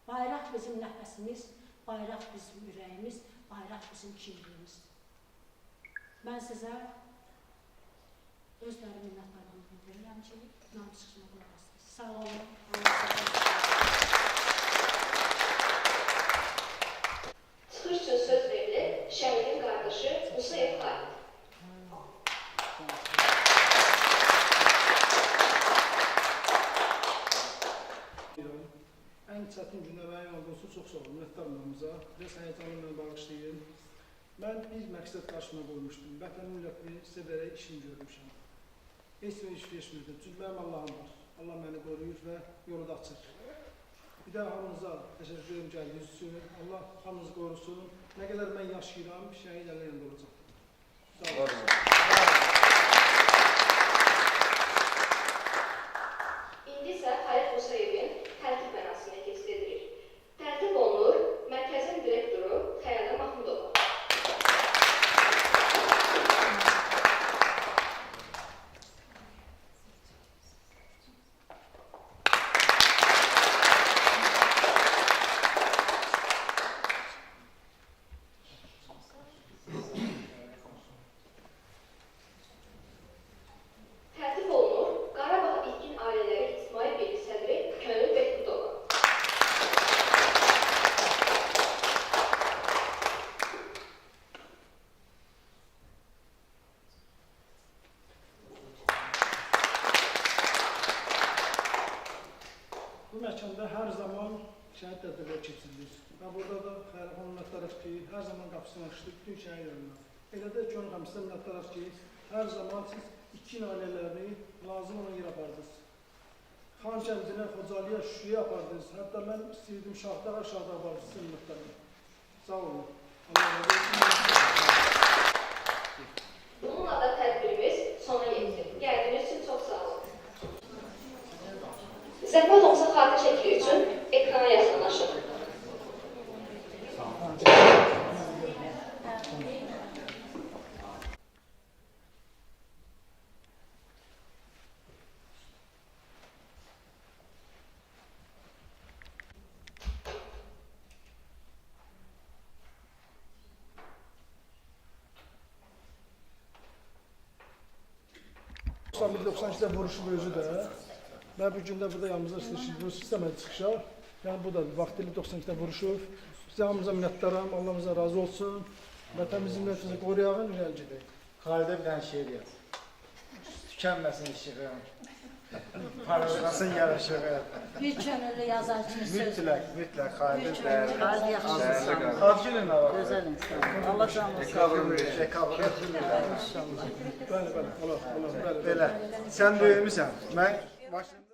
Bayraq bizim nəfəsimiz, bayraq bizim ürəyimiz, bayraq bizim kimliyimizdir. Mən sizə öz dərin minnətdarlığımı bildirirəm ki, mənim çıxışıma qulaq asdınız. Sağ olun. Çıxış üçün söz verilir şəhidin qardaşı Musayev Xalid. Ən çətin gündə mənim yanımda olsun, çox sağ olun, minnətdaram hamınıza. Biraz həyəcanlı məni bağışlayın. Mən bir məqsəd qarşıma qoymuşdum. Vətənin millətini sevərək işimi görmüşəm. Heç bir iş keçmirdim. Çünki mənim Allahım var. Allah məni qoruyur və yolu da açır. Bir daha hamınıza təşəkkür edirəm gəldiyiniz üçün. Allah hamınızı qorusun. Nə qədər mən yaşayıram, şəhid əllə yanında olacaq. Sağ olun. İndi isə Xalid Musayevin təltif mərasiminə keçid edirik. Təltif olunur mərkəzin direktoru Xəyalə Mahmudova. Təltif olunur Qarabağ İtkin Ailələri İctimai Birliyi sədri Könül Behbudova. Bu məkanda hər zaman şəhid tədbirləri keçirilir. Və burada da Xəyalə xanım minnətdarıq ki, hər zaman qapısını açdı bütün şəhid ailələrə. Elə də Könül xanım sizə minnətdarıq ki, hər zaman siz itkin ailələrini lazım olan yerə apardınız. Xan kəndinə, Xocalıya, Şuşaya apardınız. Hətta mən istəyirdim Şahdağa, Şahdağa apardınız. Sizə minnətdarım. Sağ olun. Allah razı olsun. Bununla da tədbirimiz sona yetdi. Gəldiyiniz üçün çox sağ olun. Zəhmət olmasa xatirə şəkli üçün ekrana yaxınlaşın. Hı. 91-92-də vuruşub özü də. Və bu gün də burada yanımızda istəyirsiniz, istəmədi çıxışa. Yəni bu da vaxtilə 92-də vuruşub. Sizə hamınıza minnətdaram, Allahımıza razı olsun. Vətənimizi, millətimizi qoruyağın, irəli gedək. Xalidə bir dənə şeir yaz. Tükənməsin işığı, parıldasın yaraşığı. Bir könüllü yazar kimi söz. Mütləq, mütləq Xalidə dəyərli. Xalid yaxşı insandır. Ad günün nə var? Gözəl insan. Allah canını sağ olsun. Dekabr. İnşallah. Bəli, bəli, Allah, Allah, bəli. Belə. Sən böyümüsən. Mən başım.